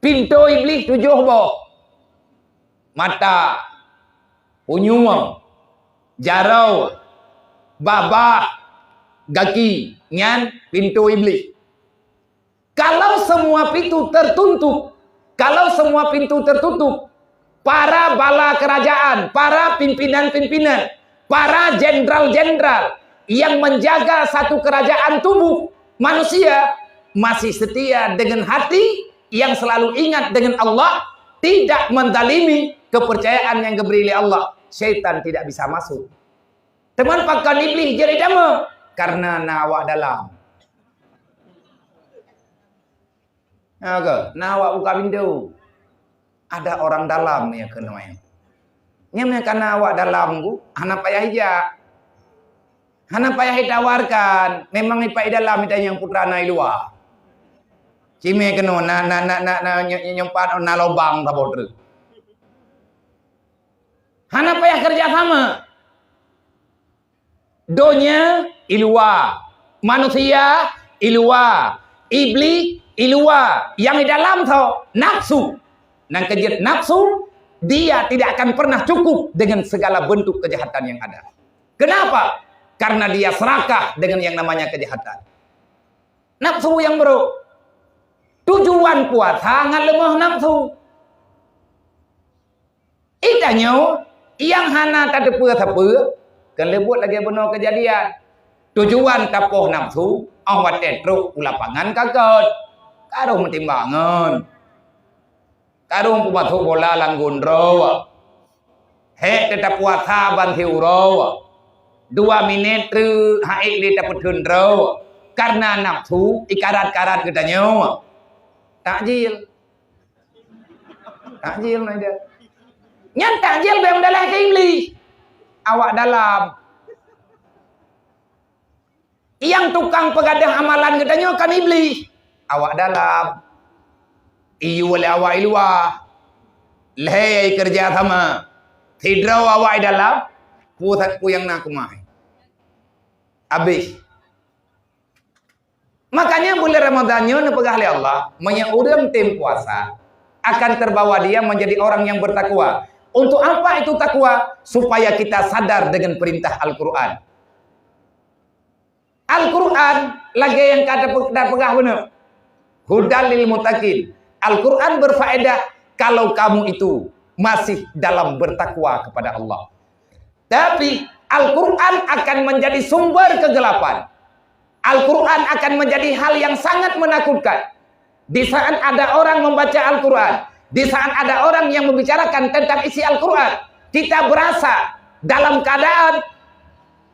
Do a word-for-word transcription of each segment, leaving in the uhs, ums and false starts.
Pintoe Iblih tujoh boh. Mata, punyueng, jaroe, babah, gaki, nyan pintoe Iblih. Kalau semua pintu tertutup, kalau semua pintu tertutup, para bala kerajaan, para pimpinan-pimpinan, para jenderal-jenderal yang menjaga satu kerajaan tubuh manusia masih setia dengan hati yang selalu ingat dengan Allah, tidak menzalimi kepercayaan yang diberi oleh Allah, syaitan tidak bisa masuk. Teuma pakon Iblih jeuet idamé? Karena na awak dalam. Na ke? Na awak buka pintu. Ada orang dalam nyang keunoe. Nyang kana awak dalam ku, hana payah ijak. Hana payah itawarkan. Memang ipat dalam itanyong putra na i luwa. Cimé keunoe, na, na, na, na, na, nyo-, nyo-, nyoe pat na lobang saboh treuk. Hana payah kerja sama. Donya i luwa, manusia i luwa, Iblih i luwa, nyang di dalam tho nafsu. Nyang keujeuet nafsu, dia tidak akan pernah cukup dengan segala bentuk kejahatan yang ada. Kenapa? Karena dia serakah dengan yang namanya kejahatan. Nafsu nyang brok. Tujuan puasa ngat leumoh nafsu. Itanyoe nyang hana tateupeue sapeue, keuneuk leubuet lagée bunoe keujadian. Tujuan tapoh nafsu, óh watée trok u lapangan ka gét. Ka rôh meutimbangan. Ka rôh peubasoe bola lam gon droe. Hék teuh tapuasa ban siuroe. Dua minét treuk han ék lé tapeutheun droe. Karena nafsu ikarat-karat geutanyoe. Takjil. Takjil na dia. Nyan takjil bèk meudalah keu Iblih. Awak dalam. Nyang tukang peugadôh amalan geutanyoe kan Iblih. Awak dalam. Iyue lé awak i luwa. Lhée keureuja sama. Sidroe awak i dalam. Pusat peue nyang na keumah. Habéh. Makanya bulan Ramadan nyoe neupeugah lé Allah, meunyoe ureuëng tem puasa, akan terbawa dia menjadi orang yang bertakwa. Untuk apa itu takwa? Supaya kita sadar dengan perintah Al-Quran. Al-Quran lagée nyang ka tape-, tapeugah bunoe. Hudal lil muttaqin. Al-Quran berfaedah kalau kamu itu masih dalam bertakwa kepada Allah. Tapi Al-Quran akan menjadi sumber kegelapan. Al-Quran akan menjadi hal yang sangat menakutkan. Di saat ada orang membaca Al-Quran, di saat ada orang yang membicarakan tentang isi Al-Quran, kita berasa dalam keadaan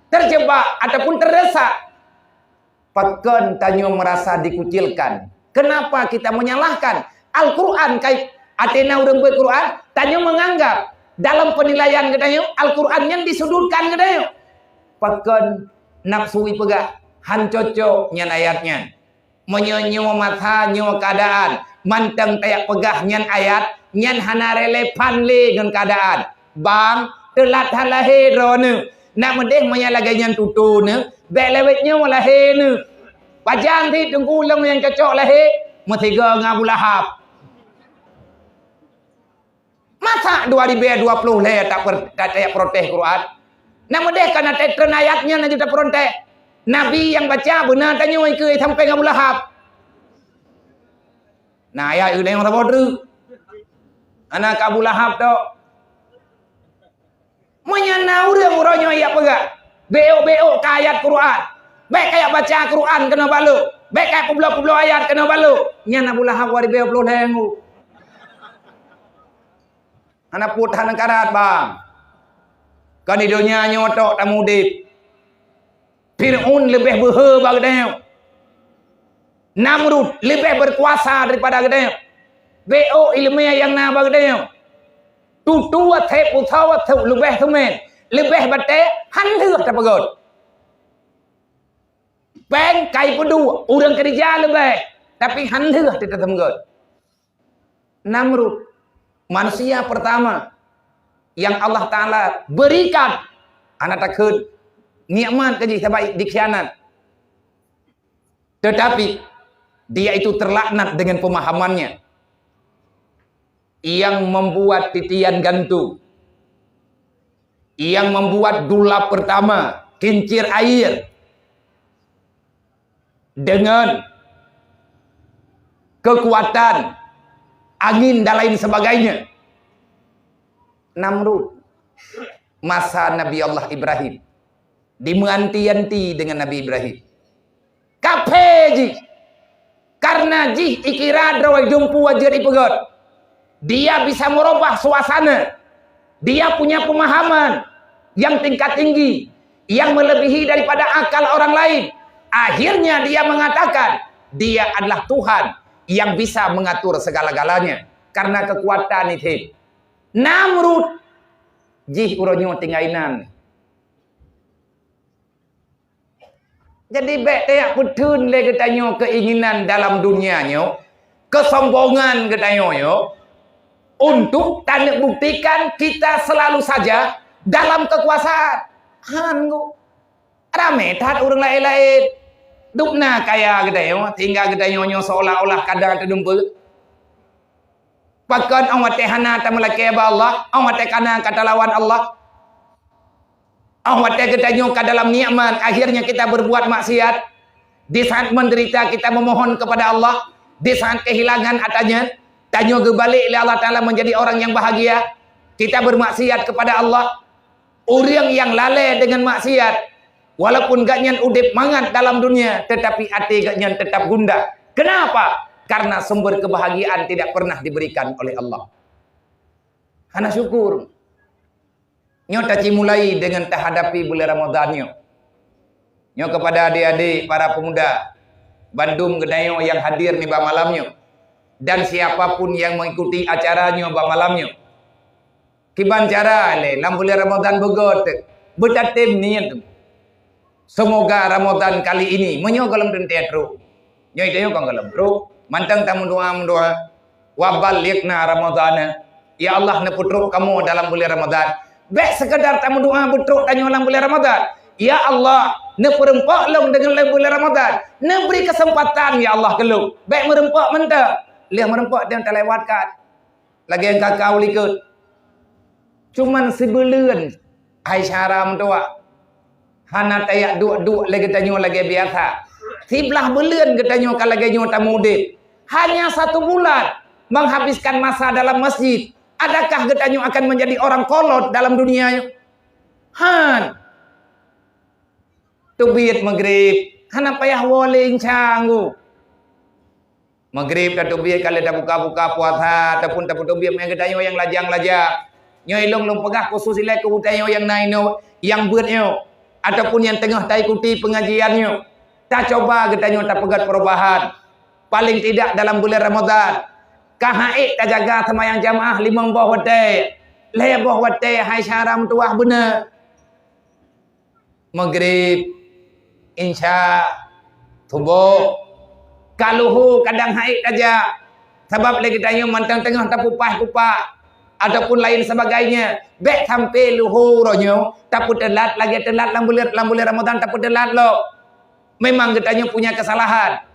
terjebak ataupun terdesak. Pakon tanyoe merasa dikucilkan? Kenapa kita menyalahkan Al-Quran? Kai atena ureuëng beuet Quran, tanyoe menganggap dalam penilaian geutanyoe Al-Quran nyan disudutkan geutanyoe. Pakon nafsu ipeugah han cocok nyan ayat nyan. Meunyoe nyoe masa nyoe keadaan, mantong tajak peugah nyan ayat, nyan hana relevan lé ngon keadaan. Bang, teulat that lahé droeneuh. Nak meudeh meunyoe lagée nyan tutoe neuh, bék lewet nyoe lahé neuh. Pajan sit teungku lôn nyang cocok lahé, meusigoe ngon Abu Lahab. Masa dua ribu dua puluh lhée tak per-, tak tajak protes Quran? Nak meudeh kana teutreun ayat nyan laju taprotes. Nabi nyang baca beuna tanyoe ikeue sampai ngon Abu Lahab. Nah, ayat geudeung saboh treuk. Hana ka Abu Lahab tok. Meunyoe na ureuëng uroe nyoe jak peugah, "Béok-béok ka ayat Quran. Bék kajak baca Quran keunoe bak lôn. Bék kajak peubloe-peubloe ayat keunoe bak lôn." Nyan Abu Lahab dua ribu dua puluh lhée ngu. Hana put hana karat, bang. Kon di donya nyoe tok tamudeb. Fir'aun leubeh beuhe bak geutanyoe. Namrud leubeh berkuasa daripada geutanyoe. Béok iéleumé nyang na bak geutanyoe. Tutoe watée, pusau watée leubeh seumén, leubeh batée, han lheueh tapeugét. Péng kai peuduek, ureuëng keureuja leubeh, tapi han lheueh teuteumgét. Namrud, manusia pertama yang Allah Ta'ala berikan, hana takheun nikmat keu jih sabab dikhianat. Tetapi, dia itu terlaknat dengan pemahamannya. Yang membuat titian gantung, yang membuat dulap pertama, kincir air, dengan kekuatan angin dan lain sebagainya. Namrud, masa Nabi Allah Ibrahim, dimeuanti-anti dengan Nabi Ibrahim. Kaphé jih, karena jih ikira droe jumpu jeuet ipeugét. Dia bisa merubah suasana. Dia punya pemahaman yang tingkat tinggi, yang melebihi daripada akal orang lain. Akhirnya dia mengatakan, dia adalah Tuhan yang bisa mengatur segala-galanya karena kekuatan itu. Namrud, jih uroe nyoe tinggai nan. Jadi, bék tajak peutheun lé geutanyoe keinginan dalam dunia nyoe, kesombongan geutanyoe nyoe, untuk taneuk buktikan kita selalu saja dalam kekuasaan. Han go. Ramé that ureuëng laén-laén. Dubna kaya geutanyoe, sehingga geutanyoe nyoe seolah-olah kadang teudumpeu. Pakon 'oh watée hana tameulakée bak Allah, 'oh watée kana ka talawan Allah. 'Oh watée geutanyoe ka dalam nikmat, akhirnya kita berbuat maksiat. Di saat menderita kita memohon kepada Allah, di saat kehilangan ata nyan, tanyoe geubalek lé Allah Taala menjadi orang yang bahagia. Kita bermaksiat kepada Allah. Ureuëng nyang lalée deungon maksiat, walaupun gobnyan udeb mangat dalam dunia, tetapi até gobnyan tetap gundah. Kenapa? Karena sumber kebahagiaan tidak pernah diberikan oleh Allah. Hana syukur. Nyoe tacimulai deungon tahadapi bulan Ramadhan nyoe. Nyoe kepada adik-adik para pemuda, bandum geutanyoe nyang hadir nibak malam nyoe, dan siapa pun yang mengikuti acara nyoe bak malam nyoe. Kiban cara lé lam bulan Ramadhan beugöt, beutatem niet. Semoga Ramadhan kali ini, meunyoe gohlom teuntée trok. Nyoe tanyoe kon gohlom trok, mantong tameudoa-meudoa. Wa ballighna Ramadhana. Ya Allah, neupeutrok kamoe dalam bulan Ramadhan. Bék sekadar tameudoa beutrok tanyoe lam bulan Ramadhan. Ya Allah, neupeureumpok lôn deungon bulan Ramadhan. Neubri keuseumpatan, ya Allah, keu lôn. Bék meureumpok mantong. Lheueh meureumpok tanyoe talewatkan. Lagée nyang ka kau likot. Cuman sibuleuen hai syara meutuwah. Hana tajak duek-duek lé geutanyoe lagée biasa. Siblah buleuen geutanyoe ka lagée nyoe tamudet. Hanya satu bulan menghabiskan masa dalam masjid. Adakah geutanyoe akan menjadi orang kolot dalam dunia nyoe? Han. Teubiet Maghrib, hana payah woe lé insya Allah. Maghrib tateubiet ka lheueh tabuka-buka puasa ataupun tateubiet meu'en geutanyoe nyang lajang-lajang. Nyoe ilong lôn peugah khusus ilée keu geutanyoe nyang na inoe, nyang beuet nyoe, ataupun nyang teungoh taikuti peungajian nyoe. Tacuba geutanyoe tapeugét perubahan. Paléng tidak dalam buleuen Ramadhan, ka han ék tajaga seumayang jamaah limong boh watée, lhée boh watée hai syara meutuwah beuna. Maghrib, Isya, Suboh. Ka luho kadang han ék tajak, sabab lé geutanyoe mantong teungoh tapeupaih kupak ataupun lain sebagainya. Bék sampai luho uroe nyoe tapeuteulat lagée teulat lam buleuen, lam buleuen Ramadhan tapeuteulat lom. Memang geutanyoe punya kesalahan.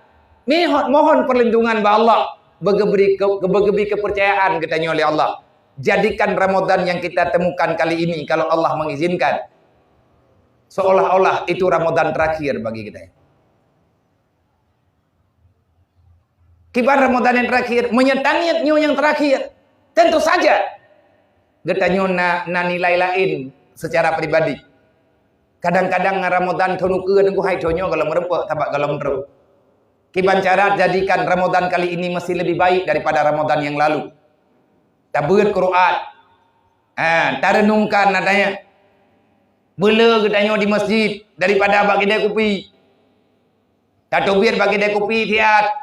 Mihot mohon perlindungan bak Allah, beugeubri ke-, beugeubri kepercayaan geutanyoe lé Allah. Jadikan Ramadhan yang kita temukan kali ini, kalau Allah mengizinkan, seolah-olah itu Ramadhan terakhir bagi kita. Kiban Ramadhan yang terakhir, meunyoe taniet nyoe nyang terakhir, tentu saja geutanyoe na, na nilai laén secara pribadi. Kadang-kadang ngon Ramadhan thon ukeue teungku hai thon nyoe gohlom meureumpok sabab gohlom trok. Kiban cara jadikan Ramadhan kali ini mesti lebih baik daripada Ramadhan yang lalu. Tabeuet Quran. Ha, tarenungkan adanya. Beule geutanyoe di masjid daripada bak kidai kupi. Tateubiet bak kidai kupi siat.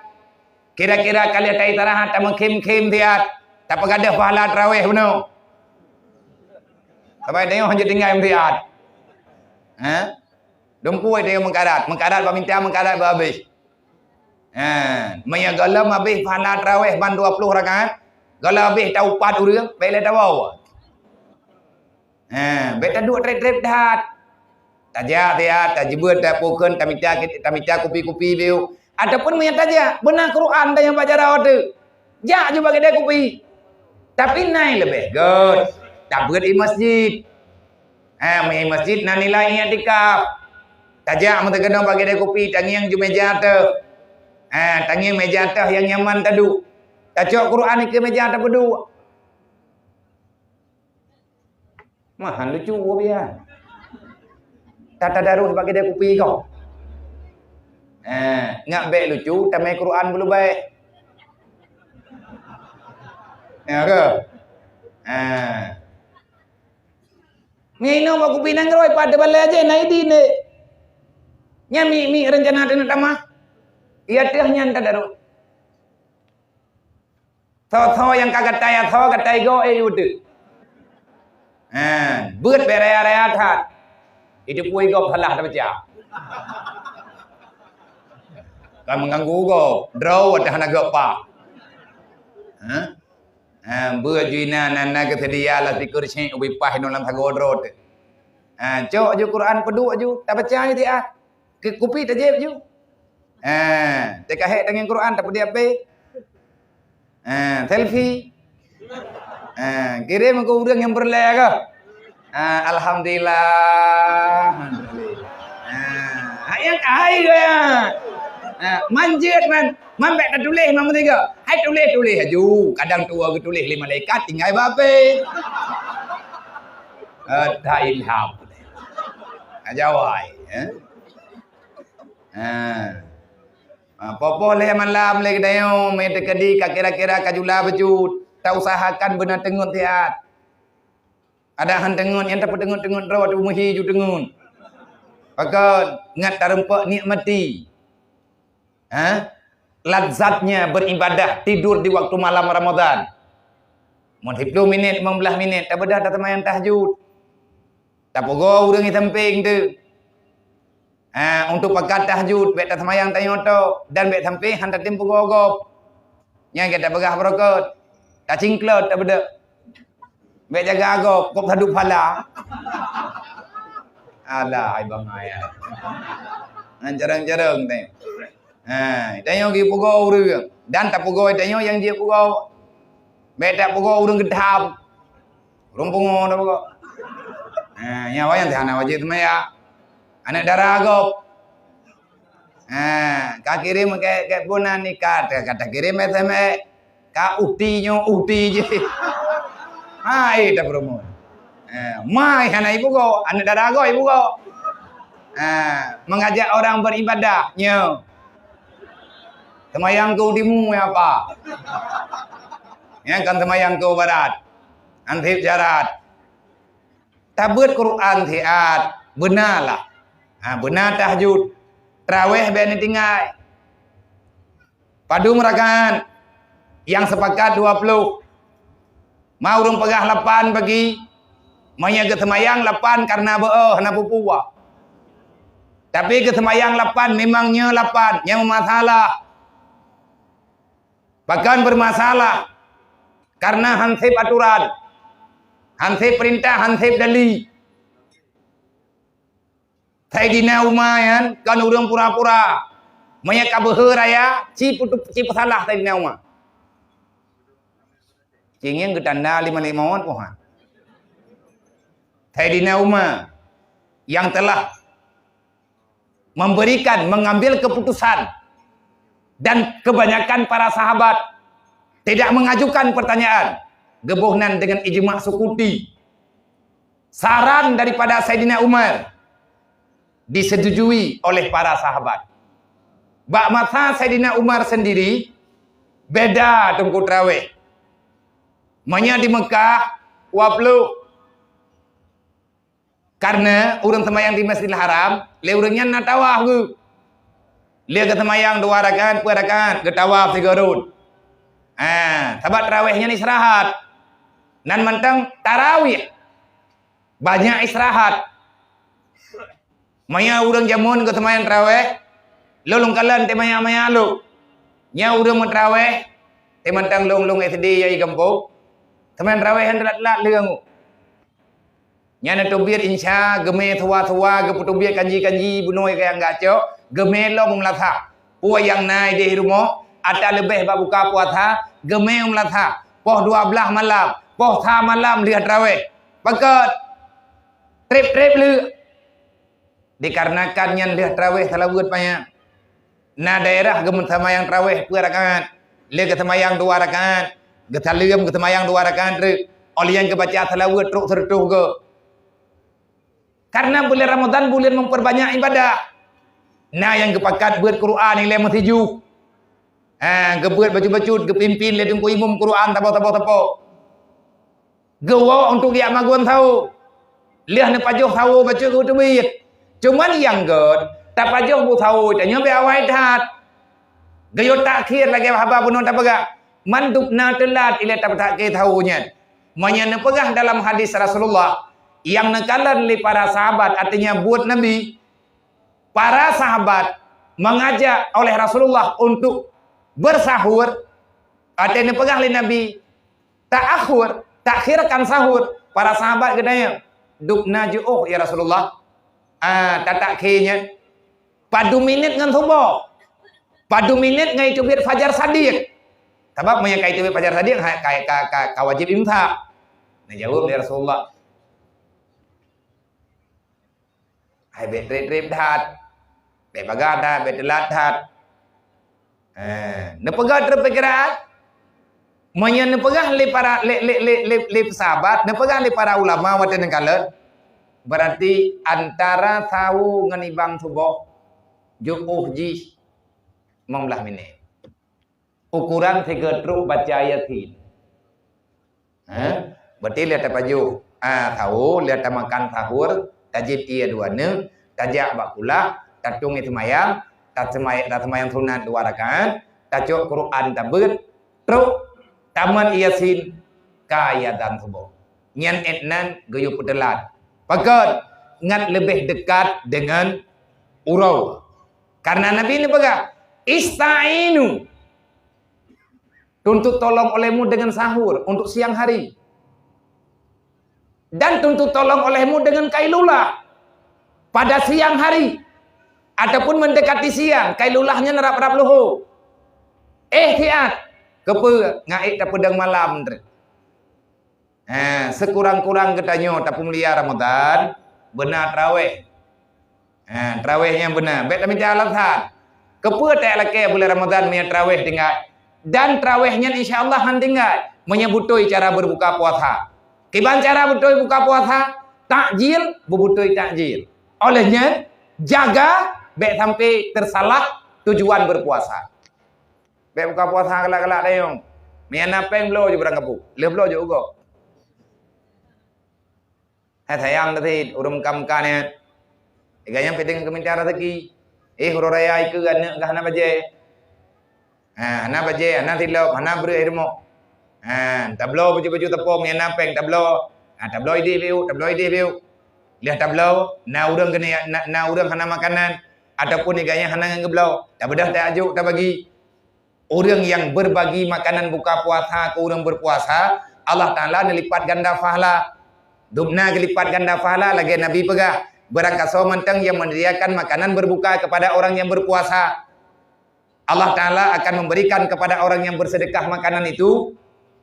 Kira-kira ka lheueh taistirahat tameukhém-khém siat. Tapeugah deuh pahala tarawih bunoe. Sabai tanyoe hanjeuet tinggai siat. Ha? Dumpeue tanyoe meukarat, meukarat bak mita, meukarat bak abéh. Ha, meunyoe gohlom abéh pahala tarawih ban dua ploh rakaat, gohlom abéh taupat ureuëng, bék lé tawoe. Ha, bék taduek treb-treb that. Tajak siat, tajeuet tapokon, tamita, tamita kupi-kupi biu. Ataupun meunyoe tajak, beuna Quran dan nyang bak jaroe teuh. Jak ju bak kidai kupi. Tapi nai leubeh gét tabeuet i masjid. Ha, meunyoe i masjid na nilai iktikaf. Tajak meuteukeunoe bak keudè kupi, tangieng ju meja teuh. Ha, tangieng meja teuh nyang nyaman taduek. Tacok Quran dikeue meja tapeuduek. Meuhan lucu woe bian. Tatadarus bak keudè kupi kah. Eh, ngat bèk lucu, tamè Quran beuleubèh. Ya ke? Eh. Minong bak kupi nanggroe, pada balai aja na idin deh. Nyan mi, mi rencana teuneuk tamah. Iya teuh nyan tadarus. Tho-tho nyang ka gata ya tho, gata igoe, eh, yu teuh. Ha, beuet bèk raya-raya that. Itu pun igoe salah tabaca. Kan mengganggu gob, droe watèe hana gob pa. Ha? Ha, beuet ju inan, nan na geuseudia lasiko syèk ubé paih ngon lam sagoe droe teuh. Ha, cok ju Quran peuduek ju, tabaca ju tiah. Keu kupi tajép ju. Eh, teuka hék tangieng Quran, tapeudiak pé. Eh, selfie. Eh, kirém keu ureueng nyang peureulèe kah? Ah, alhamdulillah. Alhamdulillah. Ah, hai nyang hai gaya. Ah, man jeuet man, man bèk tatuléh man meusigoe. Hai tuléh-tuléh aju. Kadang tuwoe geutuléh lé malaikat tinggai bak apé. Eh, ta ilham. Ajawai, eh. Ha. Ha, poh-poh lhèe malam lé geutanyoe, meuteukadi ka kira-kira ka jula bacut, tausahakan beuna teungeut siat. Ada han teungeut nyang tapeuteungeut-teungeut droe, teumeuhi ju teungeut. Pakon ngat tareumpok nikmati. Ha? Lazatnya beribadah, tidur di waktu malam Ramadan. Mon siplôh minit, limong blaih minit, tabeudah taseumayang tahajud. Tapeugoe ureueng di sampéng teuh. Ha, untuk pakat tahajud, bèk taseumayang tanyoe tok dan bèk sampé han tatem peugoe gob. Nyan ka tapeugah beurokot. Tacingklot tabeudôk. Bèk jaga gob, gob saduek phala. Alah, ai bangai ai. Nyan carông-carông teh. Ha, tanyoe geupeugoe ureueng dan tapeugoe tanyoe nyang jipeugoe. Bèk tapeugoe ureueng geutham. Ureueng pungo tapeugoe. Ha, nyan awak nyang hana wajéb seumayang. Aneuk dara gob. Ha, ka kirém keu, keu bunan nikah, ka, ka takirém S M S. Ka uhti nyoe, uhti jih. Hai, tapeurumoh. Eh, ma hana ipeugoe, aneuk dara gob ipeugoe. Eh, mengajak orang beribadah, nyoe. Seumayang keu timu, ya apa? Ya, kan seumayang keu barat. Ansip jarat. Tabeuet Quran siat, beuna lah. Ha, beuna tahajud. Trawéh bèk neutinggai. Padum rakaat? Nyang sepakat dua ploh. Ma ureueng peugah lapan bagi, meunyoe geuseumayang lapan kareuna beu-oh hana peue-peue. Tapi geuseumayang lapan memang nyoe lapan nyang meumasalah. Bahkan beumasalah kareuna han sép atoran, han sép peurintah, han sép dali. Saidina Umar nyan kon ureueng pura-pura. Meunyoe ka beuhe raya, ci putu-, ci peusalah Saidina Umar. Ci ngieng geutanda lima limong pohan. Saidina Umar yang telah memberikan, mengambil keputusan dan kebanyakan para sahabat tidak mengajukan pertanyaan, geuboh nan dengan ijma sukuti. Saran daripada Saidina Umar disetujui oleh para sahabat. Bak masa Saidina Umar sendiri, beda teungku trawéh. Meunyoe di Mekah, dua ploh. Karena ureueng seumayang di Masjidil Haram, lé ureueng nyan na tawaf geuh. Lé geuseumayang dua rakaat, peuet rakaat, geutawaf sigoe rot. Ha, sabab trawéh nyan istirahat. Nan mantong tarawih. Banyak istirahat. Maya ureueng jameun geuseumayang trawéh, lôn lôn kalon teumaya-maya lôn. Nyan ureueng meutrawéh, teumantong lôn-lôn S D nyang di gampông. Seumayang trawéh nyan teulat-teulat leueng. Nyan neuteubiet insya, geumé suwa-suwa, geupeuteubiet kanji-kanji bunoe nyang gacok, geumé lom u meulasah. Peue nyang na idéh rumoh, ata leubeh bak buka puasa, geumé u meulasah. poh dua blaih malam, poh sa malam lheueh tarawih. Pakon? Treb-treb le. Dikarenakan nyan lheueh tarawih salaweuet banyak. Na daerah geumeusamayang tarawih peuet rakaat, lheueh geuseumayang dua rakaat, geusaleuem geuseumayang dua rakaat treuk, óh lheueh nyan geubaca salaweuet trok seureutôh goe. Karena bulan Ramadan bulan memperbanyak ibadah. Na nyang geupakat beuet Quran ilée meusijuh. Ha, geubeuet bacut-bacut, geupimpin lé teungku imum Quran saboh-saboh-saboh. Geuwoe untuk geujak maguen sawo. Lheueh neupajoh sawo bacut geuteubiet. Cuman nyang gét, tapajoh bu sawo tanyoe bék awai that. Geuyue takhir lagée haba bunoe tapeugah, mandum na teulat ilée tapeutakhé sawo nyan. Meunyoe neupeugah dalam hadis Rasulullah, nyang neukalon lé para sahabat, artinya buet Nabi, para sahabat mengajak oleh Rasulullah untuk bersahur, artinya neupeugah lé Nabi, ta'akhur, takhirkan sahur. Para sahabat geutanyong, "Dum na jiôh, ya Rasulullah, ah, tatakhé nyan? Padum minét ngon suboh? Padum minét ngon iteubiet fajar sadiq?" Sabab meunyoe ka iteubiet fajar sadiq, ha, ka, ka, ka, ka wajéb imsak. Neujaweueb lé Rasulullah, "Hai, bék treb-treb that. Bék bagah that, bék teulat that." Eh, neupeugah teupeukiran. Meunyoe neupeugah lé para, lé, lé, lé, lé, lé sahabat, neupeugah lé para ulama watée neukalon, berarti antara sawo ngon ibang suboh jiôh jih limong blaih minét. Ukuran sigoe trok baca Yasin. Ha? Berarti lheueh tapajoh, ah, sawo, lheueh tamakan sahur, tajieb ié dua neuk, tajak bak kulah, tatueng ié seumayang, taseumayang, taseumayang sunat dua rakaat, tacok Quran tabeuet, trok tamat Yasin, ka azan suboh. Nyan ék nan geuyue peuteulat. Pakon? Ngat leubeh dekat deungon uroe. Karena Nabi neupeugah, "Ista'inu." Tuntut tolong olehmu dengan sahur untuk siang hari. Dan tuntut tolong olehmu dengan qailulah pada siang hari ataupun mendekati siang, qailulah nyan rab-rab luho. Ihtiat, keupeue? Ngat ék tapeudong malam treuk. Ha, sekurang-kurang geutanyoe tapeumulia Ramadan, beuna tarawih. Ha, tarawih nyang beuna. Bék tamita alasan. Keupeue talakée bulan Ramadan meunyoe tarawih tinggai? Dan tarawih nyan insya Allah han tinggai meunyoe beutôi cara berbuka puasa. Kiban cara beutôi buka puasa, takjil, beubeutôi takjil. Oleh nyan, jaga bék sampai tersalah tujuan berpuasa. Bék buka puasa galak-galak dayong. Meunyoe na péng bloe ju barang kapu. Lheueh bloe ju ugoe. Hai sayang teuh cit, ureuëng meuka-meuka nyan. Iga nyang pideng keuminta rezeki. Eh, uroe raya ikeue aneuk gah hana bajée. Ha, hana bajée, hana silop, hana breueh rumoh. Ha, tabloe baju-baju teupom nyang na péng tabloe. Ha, tabloe ideh piu, tabloe ideh piu. Lheueh tabloe, na ureuëng keuneuk, na, na ureuëng hana makanan ataupun iga nyang hana ngon geubloe, tabeudoh tajok tabagi. Ureuëng nyang berbagi makanan buka puasa keu ureuëng berpuasa, Allah Taala neulipat ganda pahala. Dubna geulipat ganda pahala lagée Nabi peugah, "Beurangkasoe mantong nyang menyediakan makanan berbuka kepada orang yang berpuasa." Allah Taala akan memberikan kepada orang yang bersedekah makanan itu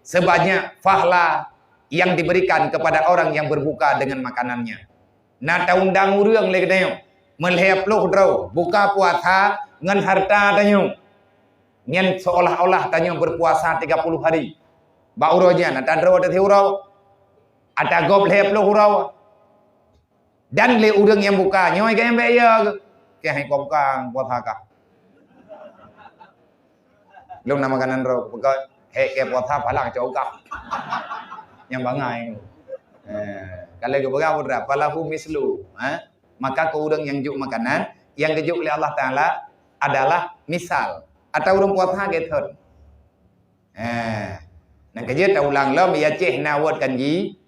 sebanyak pahala yang diberikan kepada orang yang berbuka dengan makanannya. Na taundang ureuëng lé geutanyoe, meulhée ploh droe buka puasa ngon harta tanyoe. Nyan seolah-olah tanyoe berpuasa tiga puluh hari. Bak uroe nyan, ata droe teuh uroe, ata gob lhée ploh uroe. Dan lé ureuëng nyang buka, nyoe keuh nyang bék ya keuh. Keuh hai buka, buka puasa kah? Lôn na makanan droe, buka, hek keuh puasa palang cok kah. Nyang bangai. Eh, kalau geupeugah putra, falahu mislu, ha? Maka keu ureuëng nyang jok makanan, nyang geujok lé Allah Taala adalah misal. Atau ureuëng puasa gét thon. Eh, nyang keujeuet taulang lom, ya ceh na wot kan ji.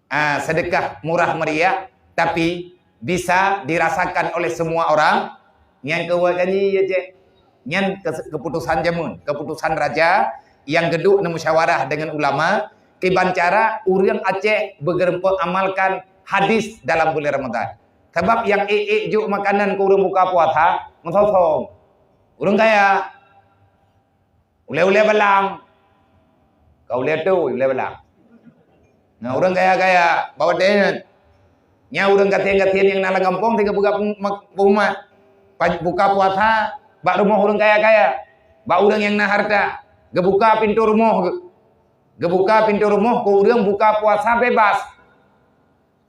Ah, sedekah murah meriah, tapi bisa dirasakan oleh semua orang. Nyang keu wot kan ji, ya ceh. Nyan ke-, keputusan jameun, keputusan raja nyang geuduek neumusyawarah dengan ulama, kiban cara ureuëng Aceh beugeureumpok amalkan hadis dalam bulan Ramadan. Sabab nyang ék-ék jok makanan keu ureuëng buka puasa, meusosong. Ureuëng kaya, ulée-ulée balang. Ka ulèe tu, ulèe beulah. Nah, ureueng kaya-kaya, bak watèe nyan. Nyan ureueng gasien-gasien nyang na lam gampông, sigoe buka pem-, mak-, peumat. Pa-, buka puasa, bak rumoh ureueng kaya-kaya. Bak ureueng nyang na harta. Geubuka pintoe rumoh geuh. Geubuka pintoe rumoh keu ureueng buka puasa bebas.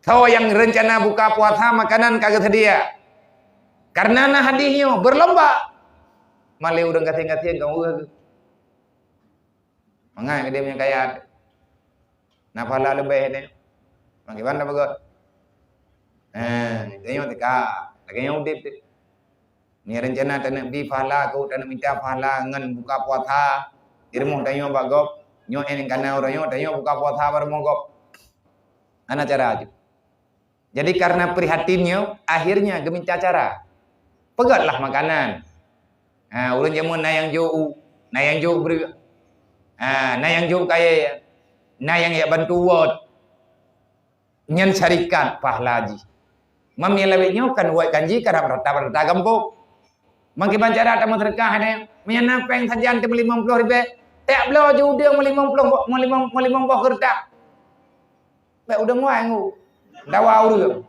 Soe nyang reuncana buka puasa, makanan ka geuseudia. Kareuna na hadih nyoe, beurlomba. Malèe ureueng gasien-gasien ka ureueng geuh. Mangat geude meunyoe kaya. Na pahala leubeh nyoe. Makiban dah beugöt. Eh, tanyoe teuka. Lagèe nyoe udép teuh. Meunyoe reuncana taneuk bi pahala, keu taneuk mita pahala ngon buka puasa di rumoh tanyoe bak gob, nyoe nyang kana uroe nyoe tanyoe buka puasa bak rumoh gob. Hana cara jih. Jadi, karena prihatin nyoe, akhirnya geuminta cara. Peugötlah makanan. Ha, ureueng jameun na nyang jok u, na nyang jok breueh. Ha, na nyang jok kayèe, na nyang jak bantu wot. Nyan syarikat pahala jih. Mam nyang lawét nyoe kan wot kan jih, kan rata-rata gampông. Mangkiban cara tameuseudeukah nyan, meunyoe na péng sajan teuma limong ploh ribèe, tajak bloe ju udeueng meulimong ploh, meulimong, meulimong boh keureutah. Bèk udeueng wai ngu. Dawa ureueng.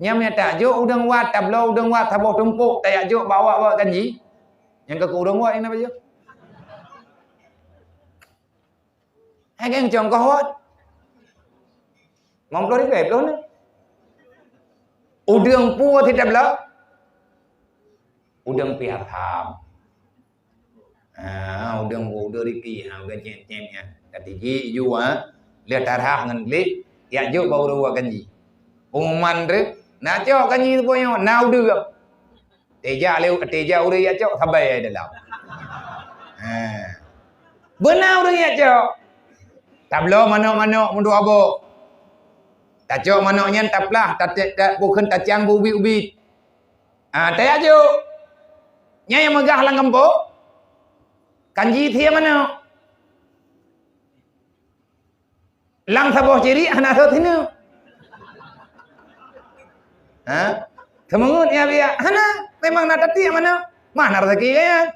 Nyang meunyoe tajak jok udeueng wat, tabloe udeueng wat saboh tumpôk, tajak jok bak awak-awak kan jih. Nyang ka keu udeueng wat nyang na bajèe. Hai geng congkoh wat. Limong ploh ribèe ploh ni. Udeueng pue sitabloe. Udeueng piah tham. Ha, udeueng bu-, udeueng riki, ha, udeueng cem-cem nyan. Ka tiji ju, ha. Lheueh tarhah ngon gleh, jak jok bak ureueng wak kan jih. Pengumuman treuk, na cok kan jih teupeu nyoe, na udeueng. Tajak lé, tajak ureueng jak cok, sabai ai dalam. Ha. Beuna ureueng jak cok. Tabloe manok-manok meudua boh. Tacok manok nyan taplah, ta-, ta-, ta-, bukon tacang beubiet-ubiet. Ah, tajak jok. Nyan nyang meugah lam gampông. Kan jih thie manok. Lam saboh ciriek hana sot sineuk. Ha? Seumeungeut ya biak. Hana, memang na tatiek manok. Mah na raseuki gaya.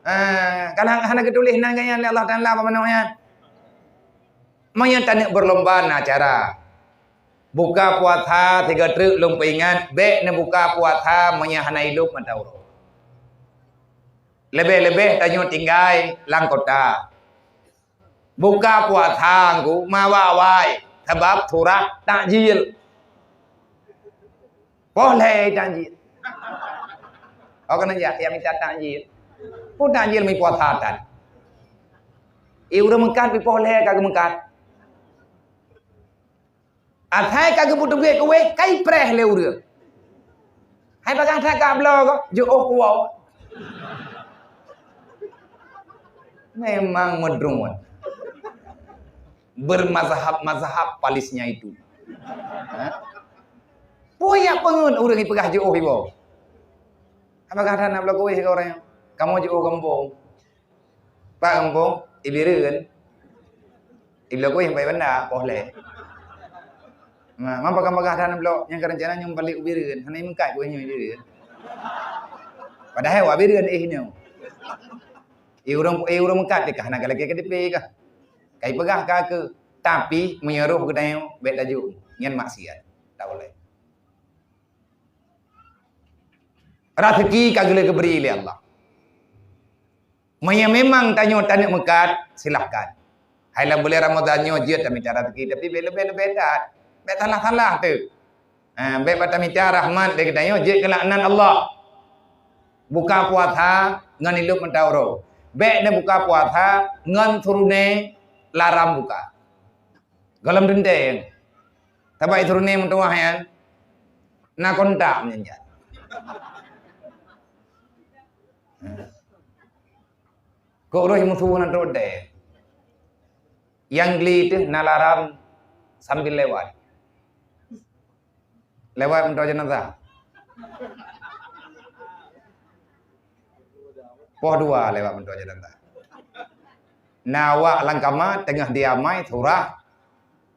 Ah, kalau hana geutuléh nan gaya lé Allah Taala bak manok nyan. Meunyoe taneuk beurlomba na cara. Buka puasa sigoe treuk lôn peuingat, bèk neubuka puasa meunyoe hana ilop mata uroe. Leubeh-leubeh tanyoe tinggai lam kota. Buka puasa ngku mawai-wai, sabab surah takjil. Poh lhèe takjil. Oh, keuneuk jak, jak mita takjil. Peue takjil meupuasa tan. Eh, ureueng meukat pih poh lhèe ka geumeukat. Asai ka geupeuteubiet kuwéh, ka ipreh lé ureueng. Hai bagaih that ka bloe gob, jiôh kuwoe. Memang meudruet. Bermazhab-mazhab palisnya itu. Ha? Peue nyang peungeut ureueng ipeugah jiôh iwoe. Hai bagaih that na bloe kuwéh keu ureueng, kamoe jiôh gampông. Bak gampông, i Bireuen. I bloe kuwéh bak banda, poh lhèe. Ma, ma peugah-peugah that bloe nyang ka reuncana nyoe balik u Bireuen, hana imeukat kuwéh nyoe i Bireuen. Padahai wak Bireuen éh nyoe. I ureueng, i ureueng meukat teuh ka hana galakée keudeupe kah. Ka ipeugah ka keu, tapi meunyoe roh geutanyoe bèk tajok, nyan maksiat. Tak boleh. Raseuki ka geulheueh geubri lé Allah. Meunyoe memang tanyoe taneuk meukat, silahkan. Hai lam buleuen Ramadhan nyoe jeuet tamita raseuki, tapi bèk leubeh-leubeh that. Bèk salah-salah teuk. Ha, bèk bak tamita rahmat lé geutanyoe jeuet keu laknat Allah. Buka puasa ngon ilop mata uroe. Bèk neubuka puasa ngon suruné laram buka. Gohlom teuntèe. Tabak suruné meutuwah nyan. Na kontak meunyan. Kok roh musoh na trok deh. Nyang gli teuh na laram sambil lewat. Lewat meutoe jenazah. Poh dua lewat meutoe jenazah. Na awak lam kama teungoh diamai surah,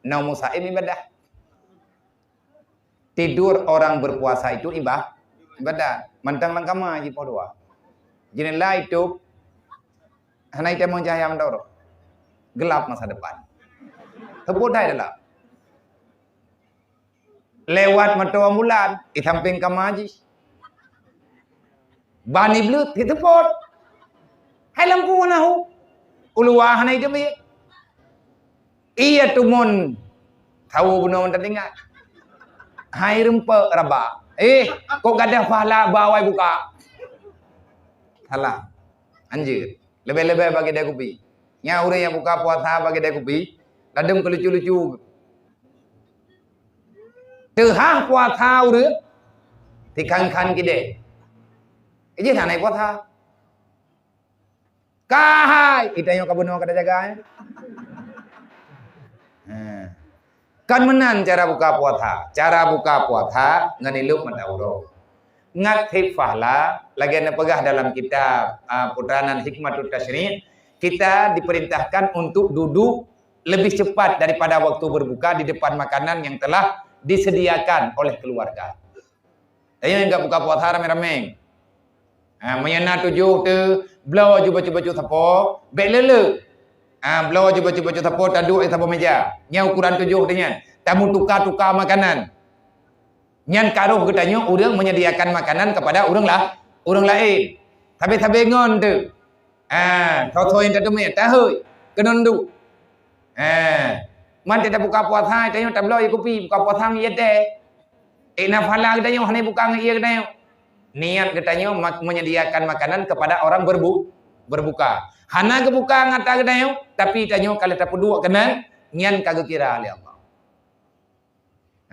na musaim ibadah. Tidur orang berpuasa itu ibah-, ibadah. Mantong lam kama jipoh dua. Jeuneula itôb, Hana itamong cahya mantong. Gelap masa depan. Teupot hai dalam. Lewat moto ambulan, di samping kama jih. Ban ibleuet, di teupot. Hai lampu na hu. Uluwa hana ideumiet. Iya tumon. Tahu bunoe mantong ingat. Hai rumpok raba. Eh, kok gadah pahala bawai buka. Salah. Anjir. Lebih-lebih bagi dia kupi. Nya ureueng nyang buka puasa bagi dia kupi. Ladum keu lucu-lucu. Teuhah puasa ureueng, tikhan-khan kideh. Ijih na naik puasa. Kahai, itanyoe ka bunoe ka tajaga, eh. Ha. Kan meunan cara buka puasa. Cara buka puasa ngon ilop mata uroe. Ngat sép pahala, lagée neupeugah dalam kitab, ah, Puteranan Hikmatut Tasyri', kita diperintahkan untuk duduk lebih cepat daripada waktu berbuka di depan makanan yang telah disediakan oleh keluarga. Tanyoe nyang ka buka puasa ramé-ramé. Ha, meunyoe na tujoh teu, bloe aju bacut-bacut sapo, bék le-le. Ha, bloe aju bacut-bacut sapo taduek di saboh meja. Nyan ukuran tujoh teu nyan. Tameutuka-tuka makanan. Nyan ka roh geutanyoe ureueng menyediakan makanan kepada ureueng la-, ureueng laén. Sabe-sabe ngon teu. Ah, soe-soe nyang tateumeung, tahôi, keuneuk duek. Ah, man tabuka puasa, tanyoe tabloe ie kupi, buka puasa ngon ie teh. Eh, na pahala geutanyoe hana buka ngon ie geutanyoe. Niat geutanyoe mak-, menyediakan makanan kepada orang berbu-, berbuka. Hana geubuka ngon ata geutanyoe, tapi tanyoe ka lheueh tapeuduek keunan, nyan ka geukira lé Allah.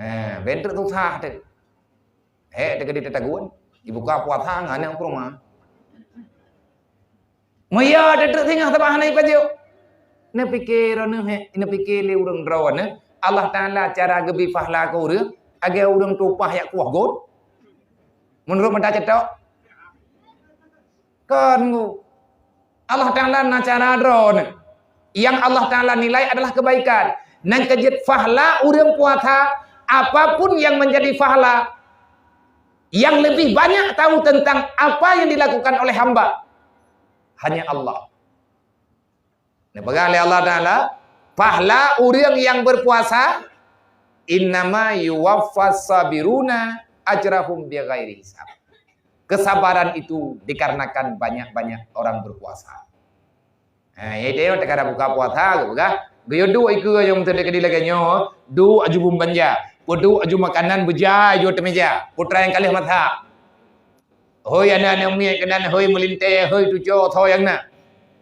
Eh, ben treuk susah teu. Hék teu keudeh tatagun, ibuka puasa ngon aneuk peurumoh. Meunyo teu treuk singoh sabab hana ipajoh. Neupike droeneuh hék, neupike lé ureueng droeneuh, Allah Taala cara geubri pahala keu ureueng, lagée ureueng tueng upah jak kueh got. Meunurot mata ceutok. Kon ngu. Allah Taala na cara droeneuh. Yang Allah Taala nilai adalah kebaikan. Nyang keujeuet pahala ureueng puasa, apapun yang menjadi pahala, yang lebih banyak tahu tentang apa yang dilakukan oleh hamba, hanya Allah. Neupeugah lé Allah Taala, pahala ureueng nyang berpuasa, "Innama yuwaffas sabiruna ajrahum bighairi hisab." Kesabaran itu dikarenakan banyak-banyak orang berpuasa. Ha, ya, dia teuka buka puasa, geupeugah, geuyue duek ikeue nyang teudeuk di lagée nyoe, duek aju bum banja, peuduek aju makanan beujai aju ateueh meja, putra nyang ka lheueh masak. Hôi aneuk-aneuk miet keunan, hôi meulintée, hôi tuco, soe nyang na.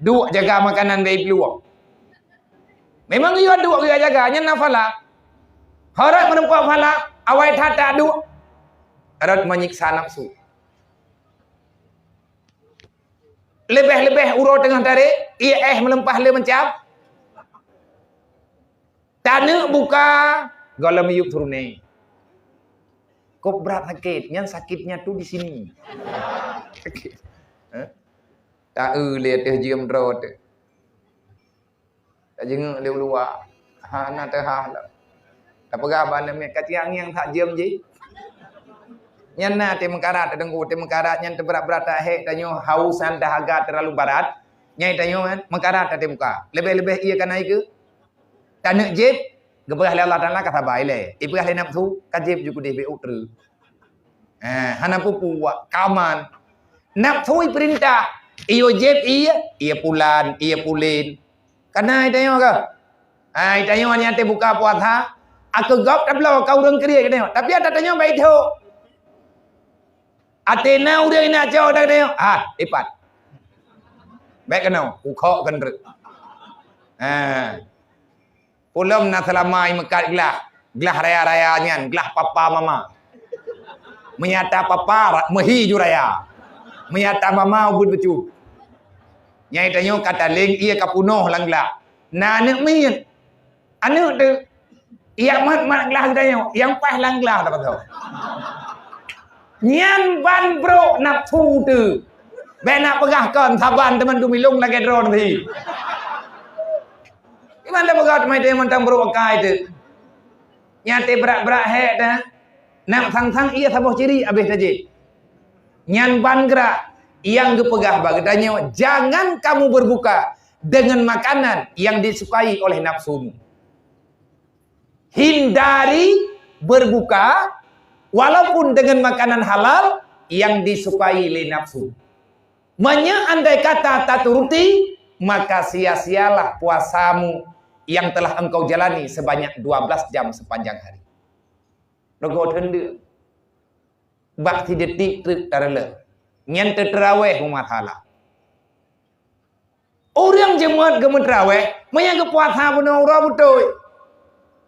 Duek jaga makanan dari peuluwang. Memang geuyue duek geuyue jaga, nyan na pahala. Harot meureumpok pahala, awai that taduek. Rot menyiksa nafsu. Leubeh-leubeh uroe teungoh tarek, ie éh meuleumpah lé meucam. Taneuk buka, gohlom yup turoné. Kok brat sakét, nyan sakitnya tu di sini. Sakét. Eh? Ta-eu lé teuh jeuem droe teuh. Tajeungeuk lé uluwa. Hana teuhah lom. Tapeugah bak aneuk miet, "Ka ciang ngieng that jeuem jih." Nyan na teuh meukarat, teudengku teuh meukarat nyan teubrat-brat that hék tanyoe haus dan dahaga terlalu barat. Nyai tanyoe kan, meukarat that teuh buka. Leubeh-leubeh ie ka na ikeue. Taneuk jieb, geupeugah lé Allah Taala ka sabai lé. Ipeugah lé nafsu, ka jieb ju keudeh bék uek treuk. Eh, hana peue-peue, ka aman. Nafsu ipeurintah, iyue jieb ie, ie pulan, ie pulen. Ka na itanyoe ka? Ah, itanyoe nyan teuh buka puasa, akeue gob tabloe ka ureueng kriet geutanyoe. Tapi ata tanyoe baik thok. Até na ureueng ineuk cok ata geutanyoe, ah, ipat. Bék keunoe, kukhok keuneuk. Ah. Ulôn na seulama imeukat glah, glah raya-raya nyan, glah papa mama. Meunyo ata papa, ra-, meuhi ju raya. Meunyo ata mama, ubit beucue. Nyai tanyoe ka taleng, ie ka punoh lam glah. Na aneuk miet. Aneuk teuh. Iyak mat-mat glah geutanyoe, nyang paih lam glah tapasoe. Nyan ban brok nafsu teuh. Bék na peugah kon saban teuma dumilong lagée droe neubi. Iman tapeugah teuma teuh mantong brok akai teuh. Nyan teuh brat-brat hék teuh. Nak sang-sang ie saboh ciri abéh tajéh. Nyan ban grak. Nyang geupeugah bak geutanyoe, "Jangan kamu berbuka dengan makanan yang disukai oleh nafsumu." Hindari berbuka walaupun dengan makanan halal yang disukai lé nafsu. Meunyoe andai kata taturuti, maka sia-sialah puasamu yang telah engkau jalani sebanyak dua belas jam sepanjang hari. Rego teundeuek. Bak sidetik treuk tareuloh. Nyan teuteurawéh umat hala. Ureuëng jeuet geumeuteurawéh, meunyoe geupuasa bunoe uroe beutôi.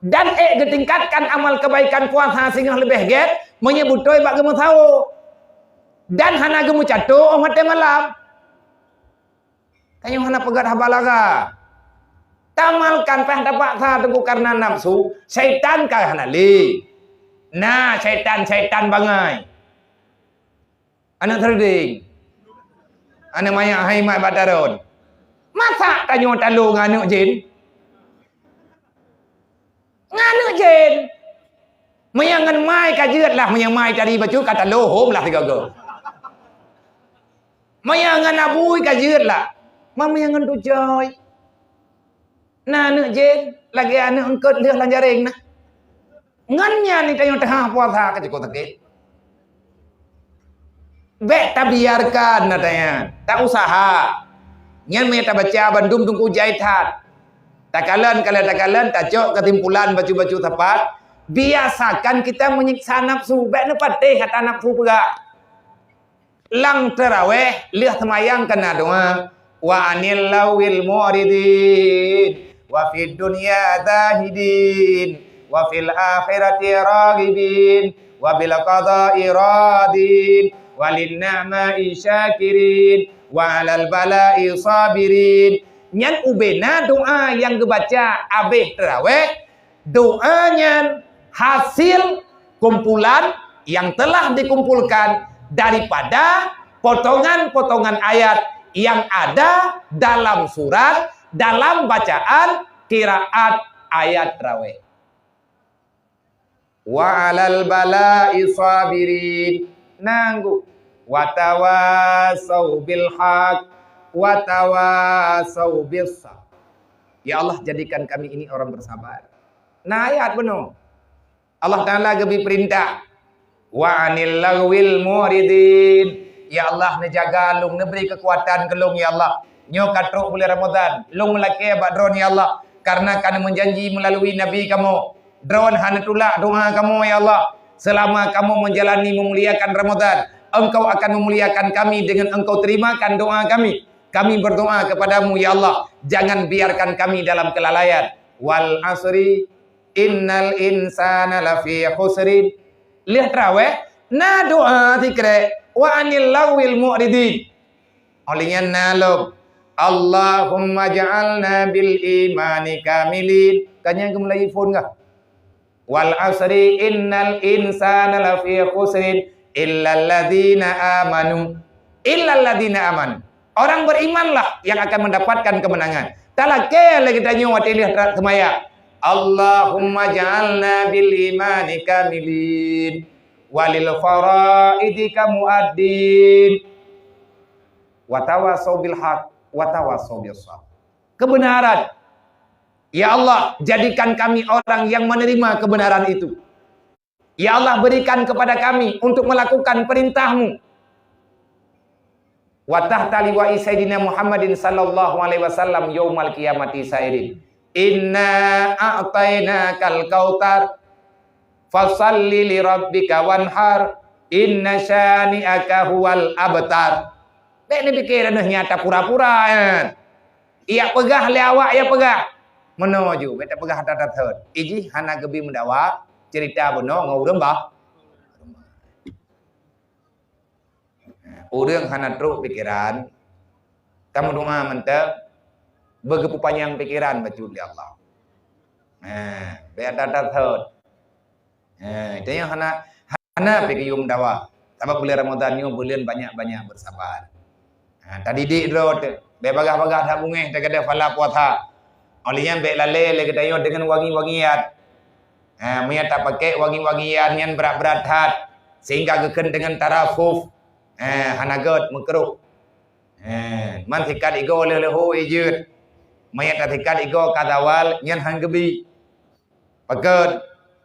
Dan ék geutingkatkan amal kebaikan puasa singoh leubeh gét, meunyoe beutôi bak geumeusawo. Dan hana geumeucato óh watée malam. Tanyoe hana peugah haba lara. Tamalkan pah tapaksa teungku karena nafsu, syaitan ka hana lé. Na syaitan-syaitan bangai. Aneuk teureuding. Aneuk manyak hai mat bataron. Masa tanyoe talo ngon aneuk jén? Ngon aneuk jén. Meunyoe ngon mai ka jeuet lah, meunyoe mai tadi bacut ka talo hom lah sigoe-goe. Meunyoe ngon abui ka jeuet lah. Ma meunyoe ngon tucôi. Na aneuk jén, lagée aneuk eungkot lheueh lam jaréng na. Ngon nyan tanyoe teuhah puasa ka cukop sakét. Bék tabiarkan na tanyan, tausaha. Nyan meunyoe tabaca bandum teungku jai that. Takalon, kalon, takalon, tacok keusimpulan bacut-bacut sapat. Biasakan kita menyiksa nafsu, bék neupatéh ata nafsu peugah. Lam teurawéh lheueh seumayang kana doá, "Wa anil lawil mu'ridin, wa fid dunya zahidin, wa fil akhirati raghibin, wa bil qada'i radin, wa lin ni'ma'i syakirin, wa 'alal bala'i sabirin." Nyan ubena doá nyang geubaca abéh teurawéh. Doa nyan hasil kumpulan yang telah dikumpulkan daripada potongan-potongan ayat yang ada dalam surat, dalam bacaan qiraat ayat raweh. "Wa 'alal bala'i sabirin." Nanggu. "Wa tawasau bil haq, wa tawasau bis sabr." Ya Allah, jadikan kami ini orang bersabar. Nah, ayat bunoe. Allah Taala geubri peurintah, "Wa 'anil laghwil mu'ridin." Ya Allah, neujaga lôn, neubri keukuatan keu lôn, ya Allah. Nyoe ka trok buleuen Ramadhan, lôn meulakée bak Droen, ya Allah, kareuna ka neumeujanji meulalui Nabi kamoe, Droen hana tulak doa kamoe, ya Allah. Seulama kamoe meujalani meumuliakan Ramadhan, Engkau akan meumuliakan kami dengan Engkau terimakan doa kami. Kami berdoa kepada-Mu, ya Allah, jangan biarkan kami dalam kelalaian. "Wal 'asri, innal insana lafi khusrin." Lheueh traweh, na doa sikrek, "Wa 'anil laghwil mu'ridin." Óh lheueh nyan na lom, "Allahumma ja'alna bil imani kamilin." Kan nyan geumeulayeue phon kah? "Wal 'asri, innal insana lafi khusrin, illalladzina amanu." Illalladzina amanu. Orang berimanlah yang akan mendapatkan kemenangan. Talakée lé geutanyoe watée lheueh seumayang, "Allahumma ja'alna bil imani kamilin, walil faraidi kamuaddin, wa tawasau bil haq, wa tawasau bis sabr." Kebenaran. Ya Allah, jadikan kami orang yang menerima kebenaran itu. Ya Allah, berikan kepada kami untuk melakukan perintah-Mu. Wa tahta liwa'i Sayyidina Muhammadin sallallahu alaihi wasallam yaumal qiyamati sa'irin. "Inna a'tainakal kautsar, fasalli li rabbika wanhar, inna syani'aka huwal abtar." Bék neupike nyan tapura-pura, nyan. Ijak peugah lé awak, ijak peugah. Meunoe ju, bék tapeugah that-that thot. Ijih hana geubi meudawa, ceurita bunoe ngon ureuëng bah. Ureuëng hana trok pikeran, tameudoa mantong, beugeupanyang pikeran bacut lé Allah. Nah, bék that-that thot. Ha, tanyoe hana, hana pih geuyue meudawa. Sabab buleuen Ramadhan nyoe buleuen banyak-banyak bersabar. Ha, tadidik droe teuh. Bék bagah-bagah that beungéh teugadôh phala puasa. Óh lheueh nyan bék lalée lé geutanyoe deungon wangi-wangian. Ha, meunyo tapakée wangi-wangian nyan brat-brat that, sehingga geukheun deungon tarafuf. Ha, hana gét, meukruh. Eh, man sikat igoe leuh-leuh ho jeuet. Meunyo tasikat igoe ka zawal, nyan han geubi. Pakon?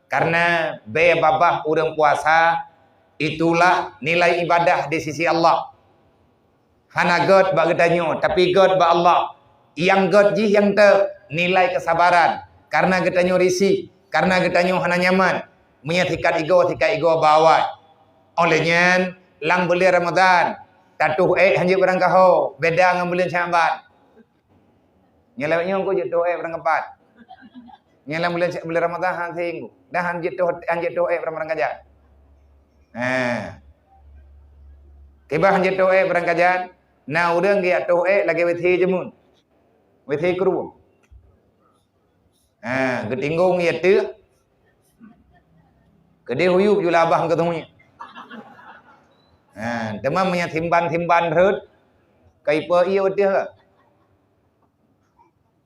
Karena bée babah ureuëng puasa, itulah nilai ibadah di sisi Allah. Hana gét bak geutanyoe, tapi gét bak Allah. Nyang gét jih nyang teuk nilai kesabaran. Karena geutanyoe risih, karena geutanyoe hana nyaman. Meunyo sikat igoe, sikat igoe bak awai. Óh lheueh nyan, lam buleuen Ramadhan, tatuh ék hanjeuet barangkaho, beda ngon buleuen Syakban. Nyan lewat nyoe ku jeuet tuh ék barang keempat. Nyan lam buleuen, buleuen Ramadhan han sehinggu. Dah han jeuet tuh, han jeuet tuh ék barang, barang kajan. Eh. Kiban han jeuet tuh ék barang kajan, na ureuëng geujak tuh ék lagée W C jameun. W C krueng. Ha, geutinggong ie teuh. Keudeh uyueb ju labah keu teumui. Ha, teuma meunyo simban-simban rhot, ka ipe ie u teuh.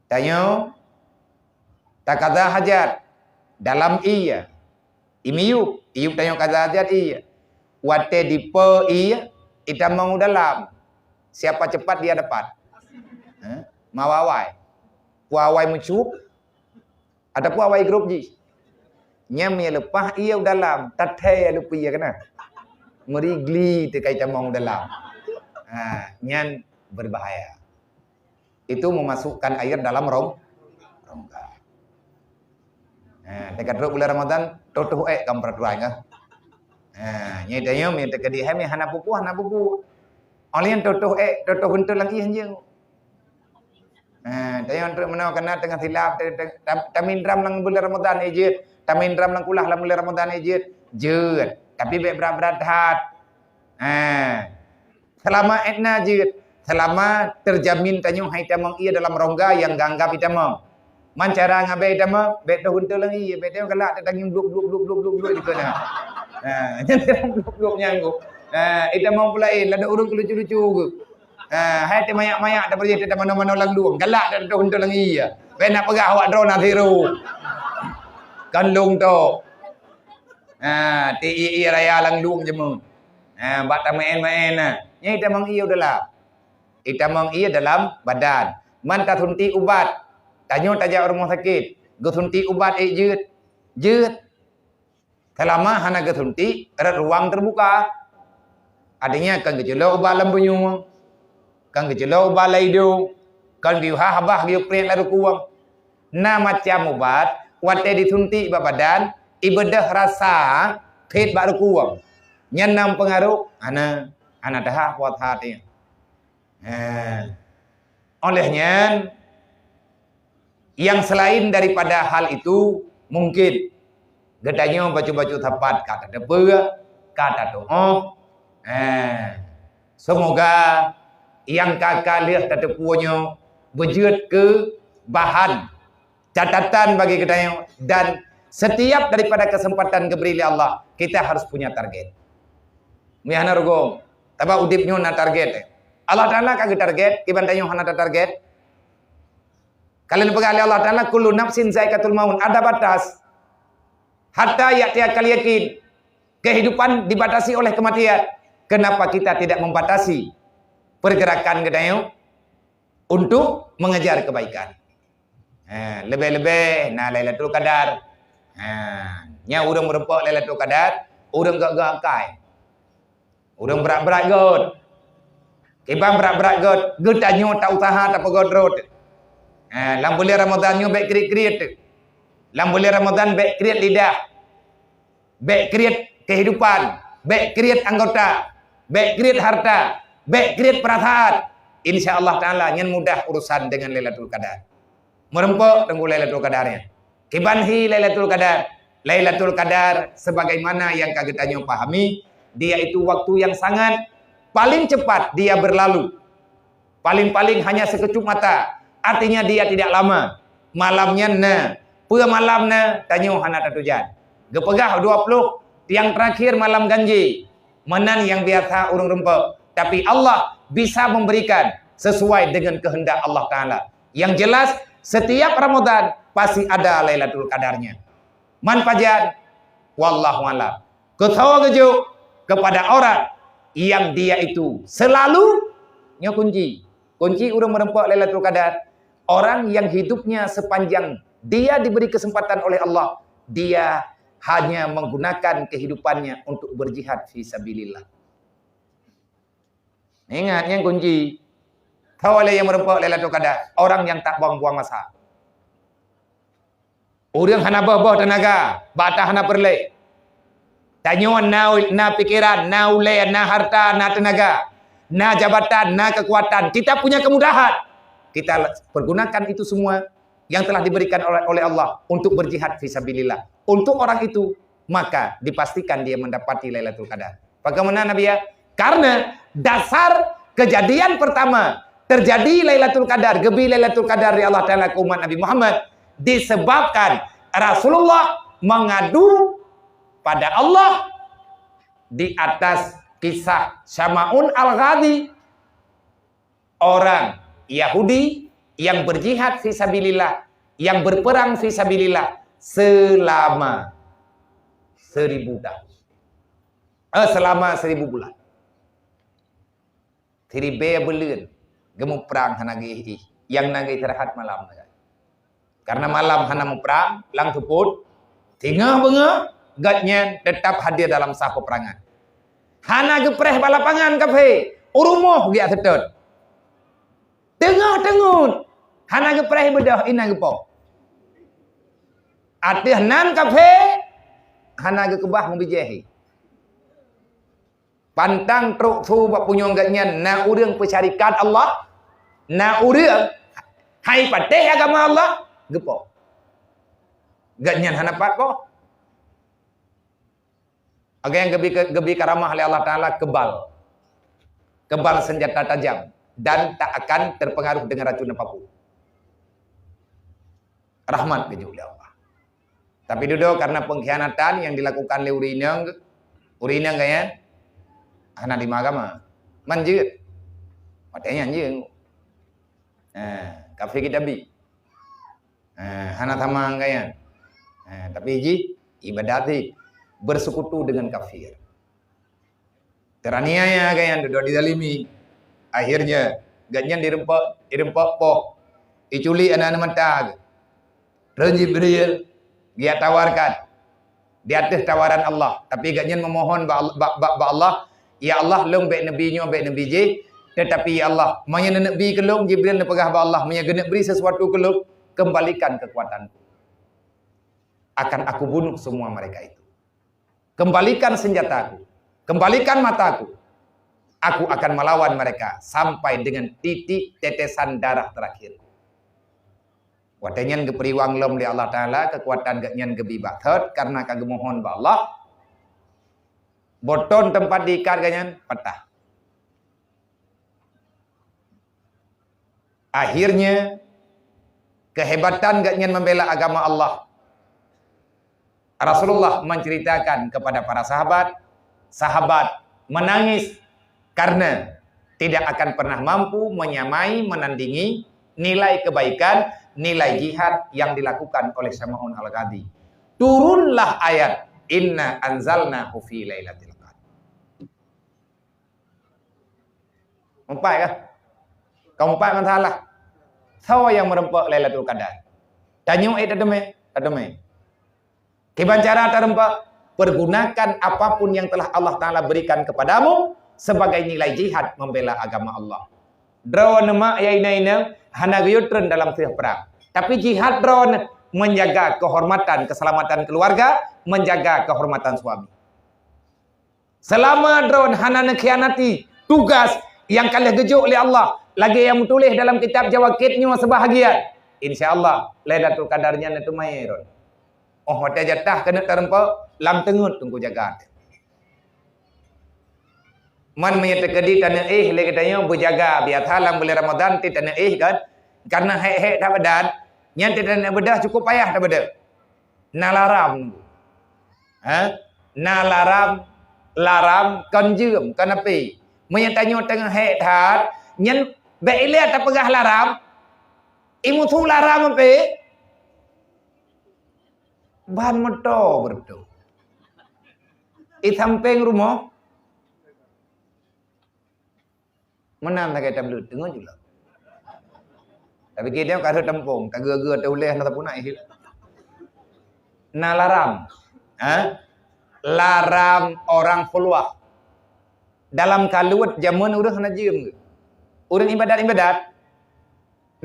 Tanyoe takaza hajat dalam ie. Imiyueb, iyueb tanyoe kaza hajat ie. Watée dipe ie, itamong u dalam. Siapa cepat dia dapat. Ha? Mawawai. Wawai meucueb, ataupun awai grup jih. Nyan meunyo leupah ie u dalam, tathée lupi ie keunan. Meurigli teukai tamong u dalam. Ha, nyan berbahaya. Itu memasukkan air dalam rong-, rongga. Ha, teuka trok bulan Ramadan, tutoh ék kam peraturan kah? Ha, nyai tanyong, mi teuka di hai, mi hana pupu, hana pupu. Oleh nyan tutoh ék, tutoh guntur lagi anjing. Ha, tayong trok meunoe kana teungoh silap, te-, te-, tam-, tamindram lam bulan Ramadan, eh, jeuet. Tamindram lam kulah lam bulan Ramadan, eh, jeuet. Jeuet. Tapi bék brat-brat that. Ha. Seulama étna jeuet. Seulama terjamin tanyoe hai tamong ie dalam rongga nyang geuanggap itamong. Man cara ngabai itamong, bék toh guntur lagi, bék toh galak tatanyong bluk, bluk, bluk dikeue na. Ha, nyan bluk, bluk nyang go. Ha, itamong pula, eh, ladok ureuëng keu lucu-lucu geuh. Ha, hai teumayak-mayak tapeurjih teutamano-mano lam lueng. Galak dak teuh untông lam ie. Bèk na peugah awak droe na siro. Kan lông tok. Ha, ti ie-ie raya lam lueng jeumeuh. Ha, bak tameu'en-meu'en na. Nyan itamong ie u dalam. Itamong ie dalam badan. Man tasuntik ubat. Tanyoe tajak u rumoh sakét. Geusuntik ubat ék jeuet. Jeuet. Seulama hana geusuntik, rot ruang teubuka. Artinya, kan geuceulo ubat lam bunyueng, kan geuceulo ubat lam idong, kan geuyue ha babah geuyue priet lam rukueng. Na macam ubat, watèe disuntik bak badan, ibeudôh rasa khét bak rukueng. Nyan na meupeungaruh, hana, hana taha puasa nyan. Ha. Oleh nyan, nyang selain daripada hal itu, mungkin geutanyoe bacut-bacut sapat ka tateupeue, ka tatu'oh. Ha. Seumoga nyang ka-ka lheueh tateupeue nyoe beujeuet keu bahan catatan bagi geutanyoe, dan setiap daripada kesempatan geubri lé Allah, kita harus punya target. Meuhana rugom, sabab udép nyoe na target. Allah Taala ka geutarget, kiban tanyoe hana tatarget. Ka lheueh peugah lé Allah Taala, "Kullu nafsin zaiqatul maut," ada batas. "Hatta ya'tiyakal yaqin." Kehidupan dibatasi oleh kematian. Kenapa kita tidak membatasi pergerakan geutanyoe untuk mengejar kebaikan? Ha, leubeh-leubeh na Lailatul Qadar. Ha, nyan ureueng meureumpok Lailatul Qadar, ureueng gét-gét akai. Ureueng brat-brat gét. Kiban brat-brat gét, geutanyoe ta usaha tapeugét rot. Ha, lam buleuen Ramadhan nyoe bèk kriet-kriet. Lam buleuen Ramadhan bèk kriet lidah. Bèk kriet kehidupan, bèk kriet anggota, bèk kriet harta, bèk kriet perasaan. Insya Allah Taala nyan mudah urusan dengan Lailatul Qadar. Meureumpok teungku Lailatul Qadar nyan. Kiban hi Lailatul Qadar? Lailatul Qadar sebagaimana yang ka geutanyoe pahami, dia itu waktu yang sangat paling cepat dia berlalu. Paling-paling hanya sekejap mata, artinya dia tidak lama. Malam nyan na, peue malam na, tanyoe hana tatujan. Geupeugah dua ploh, nyang terakhir malam ganjil. Meunan nyang biasa ureueng reumpok. Tapi Allah bisa memberikan sesuai dengan kehendak Allah Taala. Yang jelas, setiap Ramadan pasti ada Lailatul Qadarnya. Man pajan? Wallahu a'lam. Keu soe geujok? Kepada orang yang dia itu selalu Nyoe kunci. Kunci ureuëng meureumpok Lailatul Qadar, orang yang hidupnya sepanjang dia diberi kesempatan oleh Allah, dia hanya menggunakan kehidupannya untuk berjihad fi sabilillah. Ingat, nyan kunci. Kawalé nyang meureumpok Lailatul Qadar, orang yang tak buang-buang masa. Ureuëng hana boh-boh teunaga, bak ata hana peureulée. Tanyoe na, na pikeran, na ulée, na harta, na teunaga, na jabatan, na kekuatan. Kita punya kemudahan. Kita pergunakan itu semua yang telah diberikan oleh, oleh Allah untuk berjihad fi sabilillah. Untuk orang itu, maka dipastikan dia mendapati Lailatul Qadar. Bagaimana Nabi ya? Karena dasar kejadian pertama terjadi Lailatul Qadar, geubri Lailatul Qadar di Allah Taala ke umat Nabi Muhammad, disebabkan Rasulullah mengadu pada Allah di atas kisah Syama'un Al-Ghadi, orang Yahudi yang berjihad fi sabilillah, yang berperang fi sabilillah selama seribu tahun. Eh, selama seribu bulan. Siribée buleuen geumuprang hana geuih-ih, nyang na geuistirahat malam sagai. Karena malam hana muprang, lam seupôt, singoh beungoh, gobnyan teutap hadir dalam saf peuperangan. Hana geupreh bak lapangan kafé, u rumoh geujak seutôt. Teungoh teungeut, hana geupreh beudôh inan geupo. Ateueh nan kafé, hana geukeubah meubijéh. Pantang trok su bak punyueng gobnyan na ureuëng peusyarikat Allah, na ureuëng hai patéh agama Allah, geupo. Gobnyan hana pat po. Agak nyang geubri, geubri karamah lé Allah Taala kebal. Kebal senjata tajam dan tak akan terpengaruh dengan racun apapun. Rahmat geujok lé Allah. Tapi dudoe karena pengkhianatan yang dilakukan lé ureuëng inong, ureuëng inong gaya hana lima agama. Man jeuet. Watée nyan jeuet. Ha, kafé kita bi. Ha, hana sama gaya. Ha, tapi jih ibadat sih bersekutu dengan kafir. Teraniaya gaya dudoe dizalimi. Akhirnya, gobnyan direumpok, direumpok poh. Iculik aneuk-aneuk mata. Rön Jibril geutawarkan di ateueh tawaran Allah. Tapi gobnyan memohon bak, bak, bak, bak Allah, "Ya Allah, lôn bék neubi nyoe, bék neubi jih. Tetapi ya Allah, meunyoe neuneuk bi keu lôn," Jibril neupeugah bak Allah, "meunyoe geuneuk bri sesuatu keu lôn, kembalikan kekuatanku. Akan aku bunuh semua mereka itu." Kembalikan senjataku, kembalikan mataku. Aku akan melawan mereka sampai dengan titik tetesan darah terakhir. Watée nyan geupeuliwang lom lé Allah Taala, keukuatan gobnyan geubi bak thot karena ka geumohon bak Allah. Boton teumpat diikat gobnyan patah. Akhirnya, kehebatan gobnyan membela agama Allah. Rasulullah menceritakan kepada para sahabat, sahabat menangis karena tidak akan pernah mampu menyamai, menandingi nilai kebaikan, nilai jihad yang dilakukan oleh Syama'un Al-Ghadi. Turunlah ayat, "Inna anzalnahu fi lailatul qadr." Empat kah? Keempat masalah. Soe nyang meureumpok Lailatul Qadar? Tanyoe, eh, tateumé, tateumé. Kiban cara tareumpok, pergunakan apapun yang telah Allah Taala berikan kepadamu sebagai nilai jihad membela agama Allah. Droeneuh mak ya inong-inong hana geuyue treun dalam seueh perang. Tapi jihad droeneuh menjaga kehormatan, keselamatan keluarga, menjaga kehormatan suami. Seulama droeneuh hana neukhianati tugas nyang ka lheueh geujok lé Allah, lagée nyang meutuléh dalam kitab Jawakit nyoe seubahagian, insya Allah, Lailatul Qadar nyan neuteumé droeneuh. Óh watée jatah keuneuk tareumpok, lam teungeut teungku jaga. Man meunyoe teukeudi taneuk éh lé geutanyoe beujaga, biasa lam buleuen Ramadhan ti taneuk éh kan, karena hék-hék that badan, nyan ti taneuk beudôh cukup payah that beudôh. Na laram. Ha? Na laram, laram kon jeuem, kon api. Meunyoe tanyoe teungoh hék that, nyan bék ilée tapeugah laram, imusu laram api. Ban moto beureutoh. I sampéng rumoh. Meunan lagèe tableut teungoh julak. Tapi kita ka rhot tampông, tageue-geue teuh ulèe na tapuna ihil. Na laram. Ha? Laram orang khulwah. Dalam kaluet jameun ureueng hana jeuem geuh. Ureueng ibadat-ibadat.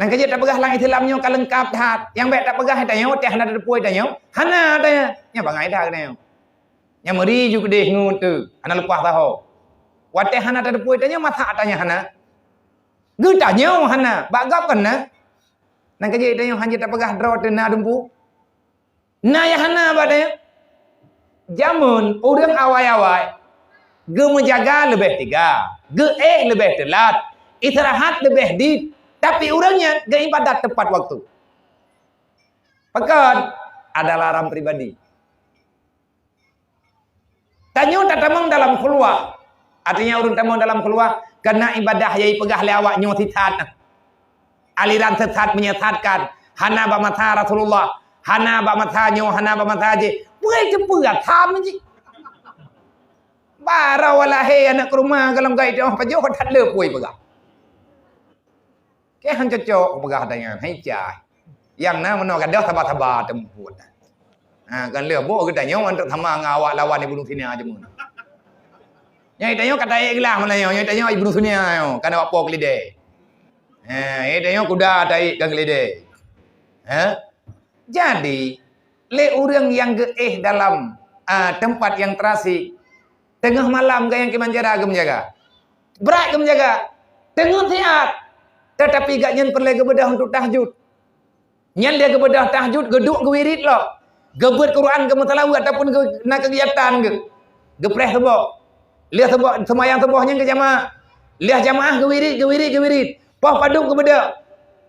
Nang ka jeuet tapeugah lam Islam nyoe ka leungkap that. Nyang bèk tapeugah tanyoe, watèe hana tateupeue tanyoe, hana tanyoe. Nyan bangai that tanyoe. Nyang meuri ju keudeh ngon teu, hana leupah saho. Watèe hana tateupeue tanyoe, masak tanyoe hana. Geutanyoe hana, bak gob kon na. Nang ka jeuet tanyoe hana tapeugah droe teu na dumpeue. Na nyang hana bak tanyoe. Jameun ureueng awai-awai, geumeujaga leubeh teuga, geuéh leubeh teulat, istirahat leubeh dit, tapi ureueng nyan geuibadat tepat waktu. Pakon? Adalah ram pribadi. Tanyoe tatamong dalam khulwah. Artinya ureueng tamong dalam khulwah, kana ibadah nyang ipeugah lé awak nyoe sisat. Aliran sesat menyesatkan. Hana bak masa Rasulullah, hana bak masa nyoe, hana bak masa jih. Peue teupeue tham jih. Barô walahé aneuk keuruma golom gai teuh pajoh that le peue ipeugah. Keu han cocok peugah tanyan, hai cah. Nyang na meunoe gadoh saba-saba teumpat. Ha, kan lheueh boh geutanyoe antuk sama ngon awak lawan Ibnu Sina jameun. Nyang tanyoe ka taék geulah meunan nyoe, nyang tanyoe Ibnu Sina nyoe, kan awak po keulidé. Ha, nyang tanyoe kuda taék kan keulidé. Ha? Jadi, lé ureueng nyang geuéh dalam, ah, teumpat nyang terasik, teungoh malam gayang kimanjara geumeujaga. Brat geumeujaga. Teungoh siat. Tetapi gobnyan peureulée geubeudôh untuk tahajud. Nyan lé geubeudôh tahajud, geuduek geuwirit lom. Geubeuet Quran geumeuseulaweuet ataupun geu-, na keugiatan geu-, geupreh suboh. Lheueh suboh, seumayang suboh nyan geujamaah. Lheueh jamaah geuwirit, geuwirit, geuwirit. Poh padub geubeudôh.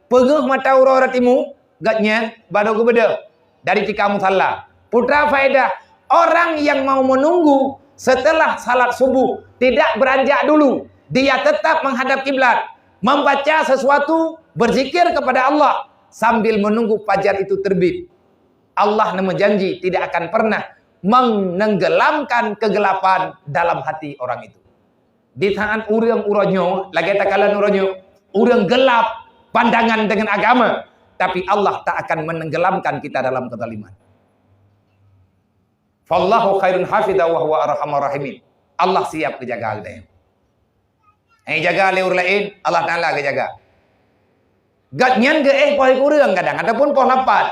Peungeuh mata uroe rot timu, gobnyan barô geubeudôh dari tika musalla. Putra faedah, orang yang mau menunggu setelah salat subuh, tidak beranjak dulu, dia tetap menghadap kiblat, membaca sesuatu, berzikir kepada Allah sambil menunggu fajar itu terbit. Allah neumeujanji tidak akan pernah menenggelamkan kegelapan dalam hati orang itu. Di saat ureuëng uroe nyoe, lagée takalon uroe nyoe, ureuëng gelap pandangan dengan agama, tapi Allah tak akan menenggelamkan kita dalam kezaliman. Fallahu khairun hafidha wa huwa arhamur rahimin. Allah siap geujaga geutanyoe. Hai jaga lé ureuëng laén, Allah Taala geujaga. Gobnyan geuéh poh sikureueng kadang ataupun poh lapan.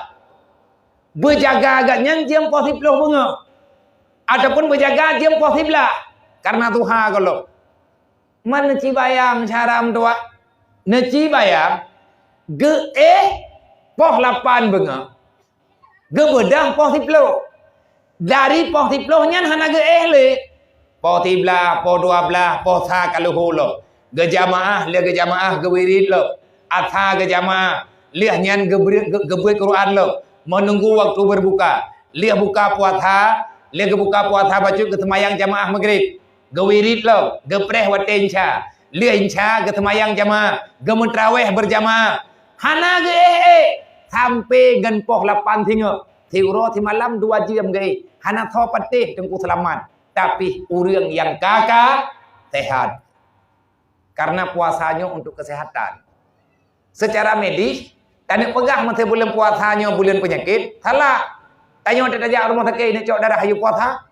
Beujaga gobnyan jeuem poh siplôh beungoh. Ataupun beujaga jeuem poh siblaih. Karena tuha gohlom. Man neucibayang cara meutuah. Neucibayang geuéh poh lapan beungoh. Geubeudôh poh siplôh. Dari poh siplôh nyan hana geuéh lé. Poh siblaih, poh dua blaih, poh sa ka lheueh lom. Geujamaah, lheueh geujamaah geuwirit lom. Asa geujamaah, lheueh nyan geubri-, geu-, geubeuet Quran lom. Menunggu waktu berbuka. Lheueh buka puasa, lheueh geubuka puasa bacut geuseumayang jamaah Maghrib. Geuwirit lom, geupreh watée insya. Lheueh insya geuseumayang jamaah, geumeutrawéh beurjamaah. Hana geuéh-éh sampoe ngon poh lapan singoh. Siuroe simalam dua jeuem geuéh. Hana soe patéh Teungku Seulamat. Tapi ureuëng nyang ka-ka sehat. Karena puasa nyoe untuk kesehatan. Secara medis, taneuk peugah meusé buleuen puasa nyoe buleuen peunyakét, salah. Tanyoe tajak rumoh sakét neuk cok darah ayue puasa.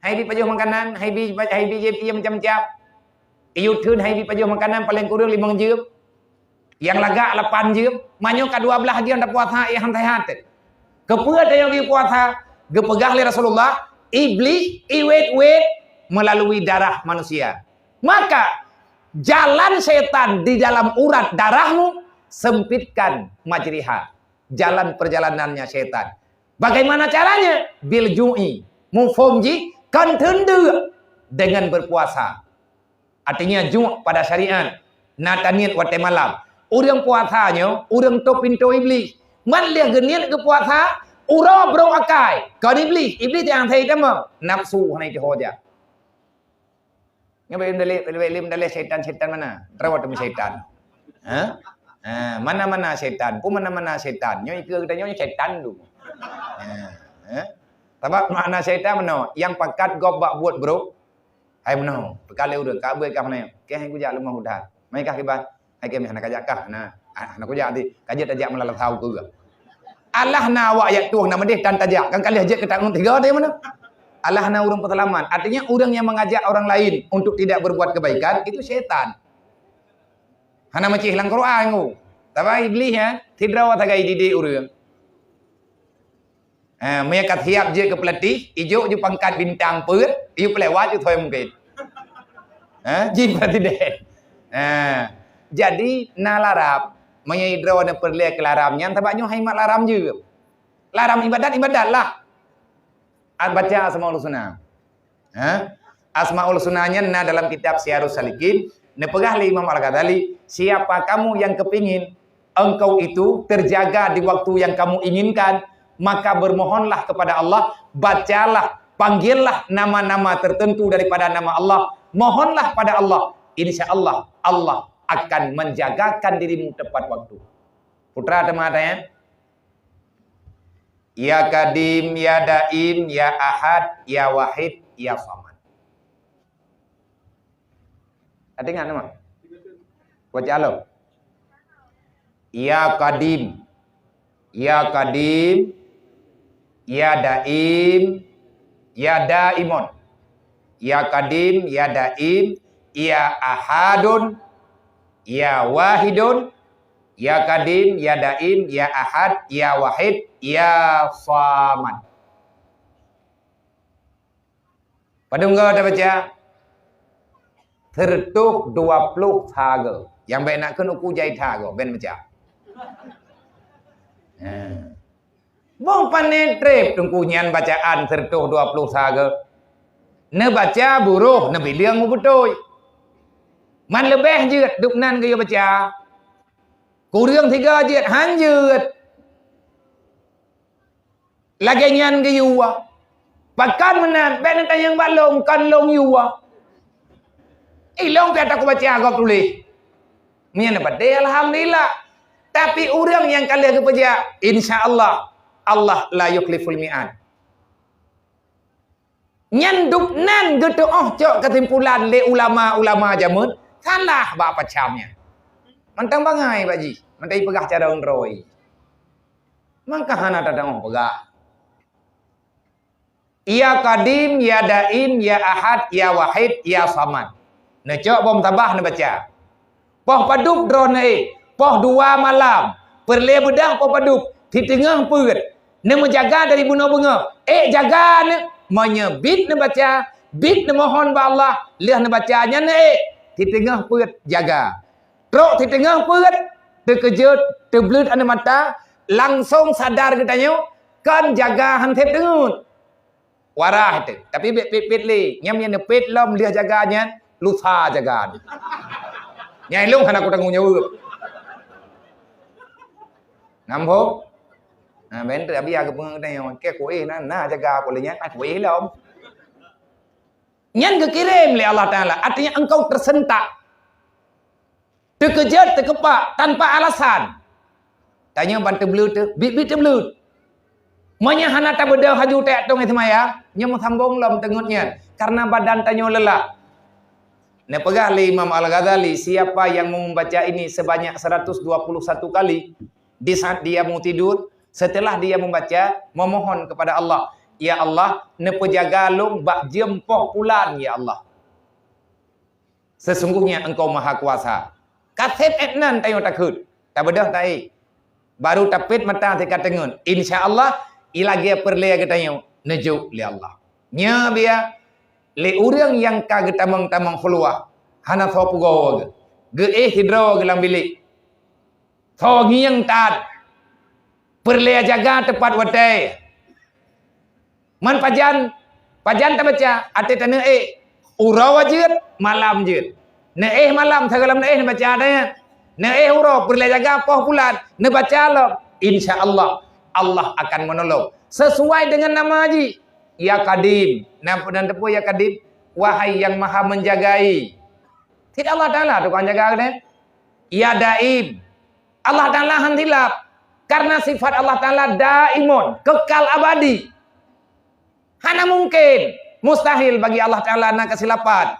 Hai bi pajoh makanan, hai bi, hai bi jép ié macam-macam. Iyue theun hai bi pajoh makanan paleng kureueng limong jeuem. Nyang lagak lapan jeuem, meunyoe ka dua blaih jeuem tapuasa, ié han sehat. Keupeue tanyoe geupuasa? Geupeugah lé Rasulullah, Iblih iwet-wet melalui darah manusia. Maka, jalan setan di dalam urat darahmu, sempitkan majriha. Jalan perjalanannya setan. Bagaimana caranya? Bil ju'i. Muphom jih, kon theun deuk dengan berpuasa. Artinya, juuk pada syariat. Na taniet watée malam. Ureuëng puasa nyoe, ureuëng tôp pintoe Iblih. Man lheueh geuniet geupuasa, uroe brok akai. Kon Iblih, Iblih nyang asai teuma. Nafsu hana jiteuho jak. Nyoe bèk lé, bèk lé meudaléh syaitan-syaitan mana? Teurawat teumé syaitan. Ha? Ha, mana-mana syaitan, pun mana-mana syaitan. Nyoe ikeue geutanyoe syaitan tu. Ha, ha. Sabab makna syaitan meunoe, nyang pakat gob bak buet brok, Hai meunoe, peukalé ureuëng, ka beue kah meunoe. Keh hai kujak leumah udah. Mai kah kiban. Hai keh meuh hana kajak kah. Nah, ah, hana kujak di. Kajak tajak meulalah sahu keu. Alah na awak yak tueng na meudeh tan tajak. Kan kalih jeuet keutak ngon tiga deh mana? Alah na ureuëng peuseulamat. Artinya ureuëng yang mengajak orang lain untuk tidak berbuat kebaikan itu syaitan. Hana meucih lam Quran ku. Tapi iblis ya, sidroe sagai didik ureuëng. Ha, meunyo ka siap jeuet keu pelatih, ijok ju pangkat bintang peuet, iyup lewat ju thoi mungken. Ha, jih presiden. Ha, jadi na larab, meunyo idroe na peureulée keu larab nyan sabab nyoe hai mat larab jeuet. Larab ibadat, ibadat lah. Baca Asmaul Husna. Ha? Asmaul Husna nyan na dalam kitab Siyarus Salikin, neupeugah lé Imam Al-Ghazali, "Siapa kamu yang kepingin engkau itu terjaga di waktu yang kamu inginkan, maka bermohonlah kepada Allah, bacalah, panggillah nama-nama tertentu daripada nama Allah, mohonlah pada Allah, insya Allah Allah akan menjagakan dirimu tepat waktu." Putra teuma ya. Ya Kadim, Ya Daim, Ya Ahad, Ya Wahid, Ya Samad. Ada ingat nama? Baca alo. Ya Kadim, Ya Kadim, Ya Daim, Ya Daimun. Ya Kadim, Ya Daim, Ya Ahadun, Ya Wahidun, Ya Kadim, Ya Daim, Ya Ahad, Ya Wahid, Ya Samad. Padum go tabaca? Seureutôh dua ploh saga. Nyang bék nak kheun uku jai saga, ben baca. Ha. Bong pané treb teungku nyan bacaan seureutôh dua ploh saga. Neubaca buroh neubileung meubeutôi. Man leubeh jeuet dubnan geuyue baca. Kureueng siga jeuet han jeuet. Lagée nyan geuyue. Pakon meunan, bék neutanyong bak lôn, kon lôn yue. Ilôn pih ata kubaca gob tuléh. Meunyan neupatéh alhamdulillah. Tapi ureuëng nyang ka lheueh geupeujak, insya Allah, Allah la yukhliful mi'ad. Nyan dubnan geuteuoh cok keusimpulan lé ulama-ulama jameun, salah bak pacam nyan. Mantong bangai bak jih, mantong ipeugah cara droe. Mangka hana tateuoh peugah. Ya Kadim, Ya Daim, Ya Ahad, Ya Wahid, Ya Samad. Neucok bom sabah neubaca. Poh padub droe neuék, poh dua malam, peureulée beudang poh padub, siteungoh peuet, neumeujaga dari bunoe beungoh. Ék jaga neuh, meunyoe bit neubaca, bit neumohon bak Allah, lheueh neubaca nyan neuék, siteungoh peuet jaga. Trok siteungoh peuet, teukeujot, teubleuet aneuk mata, langsong sadar geutanyoe, kon jaga han sép teungeut. Warah itu. Tapi bék pét-pét lé. Nyam nyang neupét lom lheueh jaga nyan, lusa jaga nyan. Nyang ilong hana kutanggung jaweueb. Nambo? Nah, ben teu abi aku peungeut tanya, ke kuih na, na jaga aku lé nyan, ah, kuih lom. Nyan geukirém lé Allah Taala, artinya engkau tersentak. Teukeujot, teukeupak tanpa alasan. Tanyoe ban teubleut teuh, bit-bit teubleut. Meunyoe hana tabeudôh haju teuh tong seumaya, nyoe meusambong lom teungeut nyan, karena badan tanyoe lelah. Neupeugah lé Imam Al-Ghazali, siapa yang membaca ini sebanyak seratus dua puluh satu kali, di saat dia mau tidur, setelah dia membaca, memohon kepada Allah, "Ya Allah, neupeujaga lôn bak jeuem poh pulan, ya Allah." Sesungguhnya Engkau Maha Kuasa. Ka sép ék nan tanyoe takheun. Tabeudôh taék. Baru tapét mata teuka teungeut. Insya Allah, ilagée peureulée geutanyoe neujok lé Allah. Nyoe biya lé ureuëng nyang ka geutamong-tamong khulwah, hana soe pugoe geuh. Geuéh sidroe geuh lam bilék. Soe ngieng that. Peureulée jaga teupat watée. Man pajan, pajan tabaca, até taneuék, uroe jeuet, malam jeuet. Neuéh malam, sagoe lam neuéh neubaca até nyan. Neuéh uroe, peureulée jaga poh pulan, neubaca lom. Insya Allah, Allah akan menolong. Sesuai dengan nama jih. Ya Kadim. Nan, nan teupeu Ya Kadim? Wahai yang Maha Menjagai. Cit Allah Taala tukang jaga geutanyoe. Ya Daim. Allah Taala han silap. Karena sifat Allah Taala daimun, kekal abadi. Hana mungkin. Mustahil bagi Allah Taala na kesilapan.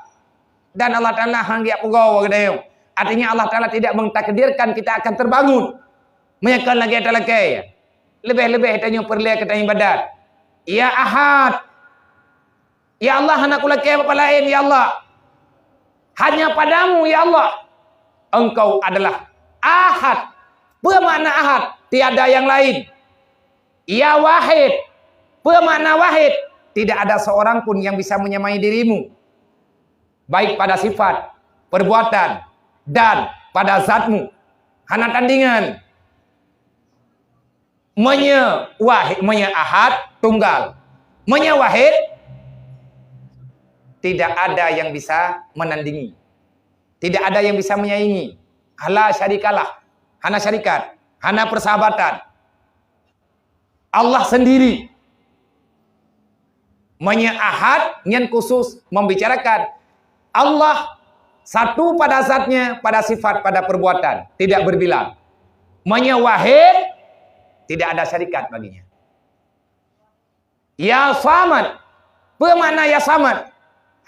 Dan Allah Taala han geujak pugoe geutanyoe. Artinya Allah Taala tidak mentakdirkan kita akan terbangun. Meunyoe kon lagée talakée, leubeh-leubeh tanyoe peureulée keu tanyoe ibadat. Ya Ahad, ya Allah, hana kulakée bak laén, ya Allah. Hanya padamu, ya Allah. Engkau adalah Ahad. Peue makna Ahad? Tiada yang lain. Ya Wahid. Peue makna Wahid? Tidak ada seorang pun yang bisa menyamai dirimu. Baik pada sifat, perbuatan, dan pada zatmu. Hana tandingan. Meunyoe Wahid, meunyoe Ahad, tunggal. Meunyoe Wahid, tidak ada yang bisa menandingi. Tidak ada yang bisa menyaingi. La syarikalah. Hana syarikat. Hana persahabatan. Allah sendiri. Meunyoe Ahad, nyan khusus membicarakan Allah satu pada zatnya, pada sifat, pada perbuatan, tidak berbilang. Meunyoe Wahid, tidak ada syarikat baginya. Ya Samad. Peue makna Ya Samad?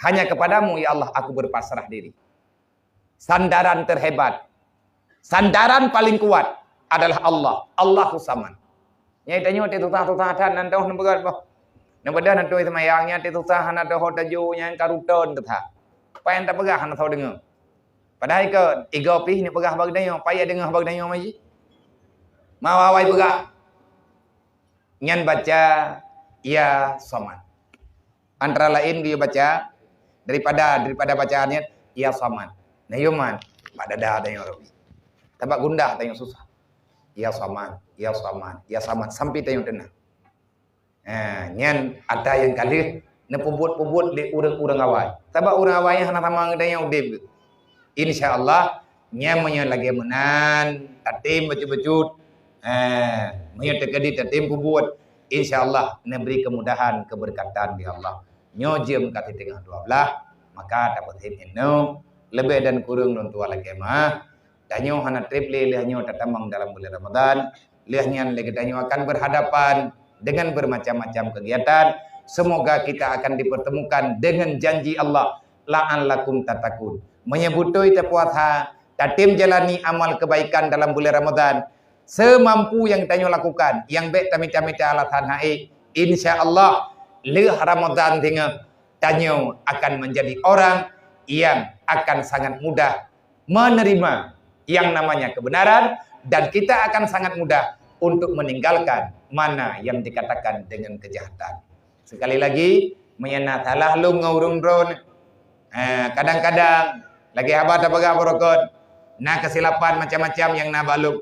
Hanya kepadamu, ya Allah, aku berpasrah diri. Sandaran terhebat, sandaran paling kuat adalah Allah. Allahu Samad. Nyai tanyoe teuh susah-susah that nan toh neupeugah boh. Neupeugah nan toh seumayang nyan teuh susah hana teuh ho taju nyan karuton teuh that. Payan tapeugah hana tho deungoe. Padahai keu igo pih neupeugah bak geutanyoe, payah deungoe bak geutanyoe maji. Mawa awai peugah. Nyan baca Ya Samad. Antara laén geuyue baca daripada, daripada bacaan nyan, Ya Samad. Nah, yoman, bak dada tanyoe rawi. Tabak gundah tanyoe susah. Ya Samad, Ya Samad, Ya Samad sampai tanyoe teunang. Ha, nyan ata nyang ka lheueh neupeubuet-peubuet lé ureuëng-ureuëng awai. Sabab ureuëng awai nyan hana sama ngon tanyoe udeb. Insya Allah, nyan meunyoe lagée meunan, tatem bacut-bacut, eh, meunyoe teukeudi tatem peubuet, insya Allah neubri kemudahan, keberkatan di Allah. Nyoe jeuem ka siteungoh dua blaih, maka tapeusieb inoe, leubeh dan kureueng lôn tuan lakée meuah. Tanyoe hana treb lé lheueh nyoe tatamong dalam bulan Ramadan. Lheueh nyan lé geutanyoe akan berhadapan dengan bermacam-macam kegiatan. Semoga kita akan dipertemukan dengan janji Allah, "La'allakum tattaqun." Meunyoe beutôi tapuasa, tatem jalani amal kebaikan dalam bulan Ramadan, semampu yang tanyoe lakukan, nyang bék tamita-mita alasan hase, insya Allah, lheueh Ramadan singoh, tanyoe akan menjadi orang yang akan sangat mudah menerima yang namanya kebenaran, dan kita akan sangat mudah untuk meninggalkan mana yang dikatakan dengan kejahatan. Sekali lagi, meunyoe na salah lôn ngon ureuëng droe, eh, kadang-kadang lagée haba tapeugah barokon, na kesilapan macam-macam nyang na bak lôn.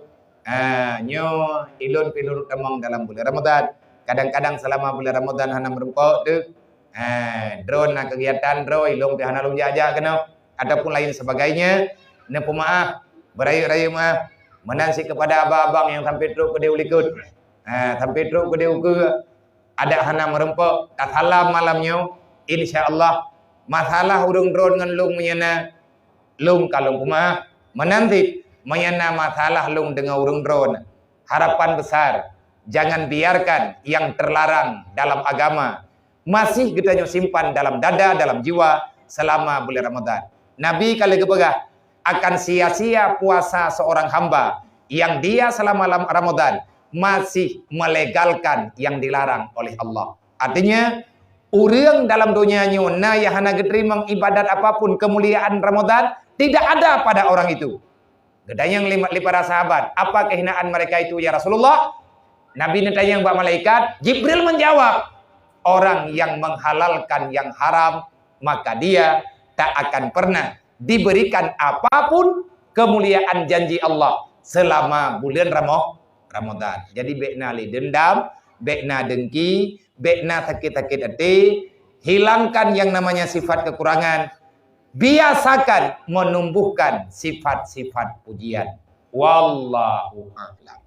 Eh, nyoe ilôn pih lôn tamong dalam bulan Ramadan. Kadang-kadang selama bulan Ramadan hana meureumpok teuh, eh, droe na kegiatan droe, ilôn pih hana lôn jak-jak keunoe, ataupun lain sebagainya, neupeumaáh, beurayeuk-rayeuk meuáh, meunan cit keupada abang-abang nyang sampai trok keudeh u likot, eh, sampai trok keudeh ukeue, adak hana meureumpok, tasalam malam nyoe, insya Allah, masalah ureuëng droe ngon lôn meunyoe na, lôn ka lôn peumaáh, meunan cit, meunyoe na masalah lôn deungon ureuëng droe, harapan besar, jangan biarkan yang terlarang dalam agama masih geutanyoe simpan dalam dada, dalam jiwa selama bulan Ramadan. Nabi ka lheueh geupeugah, akan sia-sia puasa seorang hamba yang dia selama lam-, Ramadan masih melegalkan yang dilarang oleh Allah. Artinya, ureuëng dalam donya nyoe na nyang hana geuteurimong ibadat apapun kemuliaan Ramadan, tidak ada pada orang itu. Geutanyong lé, lé para sahabat, "Apa kehinaan mereka itu, ya Rasulullah?" Nabi neutanyong bak malaikat, Jibril menjawab, "Orang yang menghalalkan yang haram, maka dia tak akan pernah diberikan apapun kemuliaan janji Allah selama bulan Ramo-, Ramadan." Jadi, bék na lé dendam, bék na dengki, bék na sakét-sakét até, hilangkan yang namanya sifat kekurangan, biasakan menumbuhkan sifat-sifat pujian. Wallahu a'lam.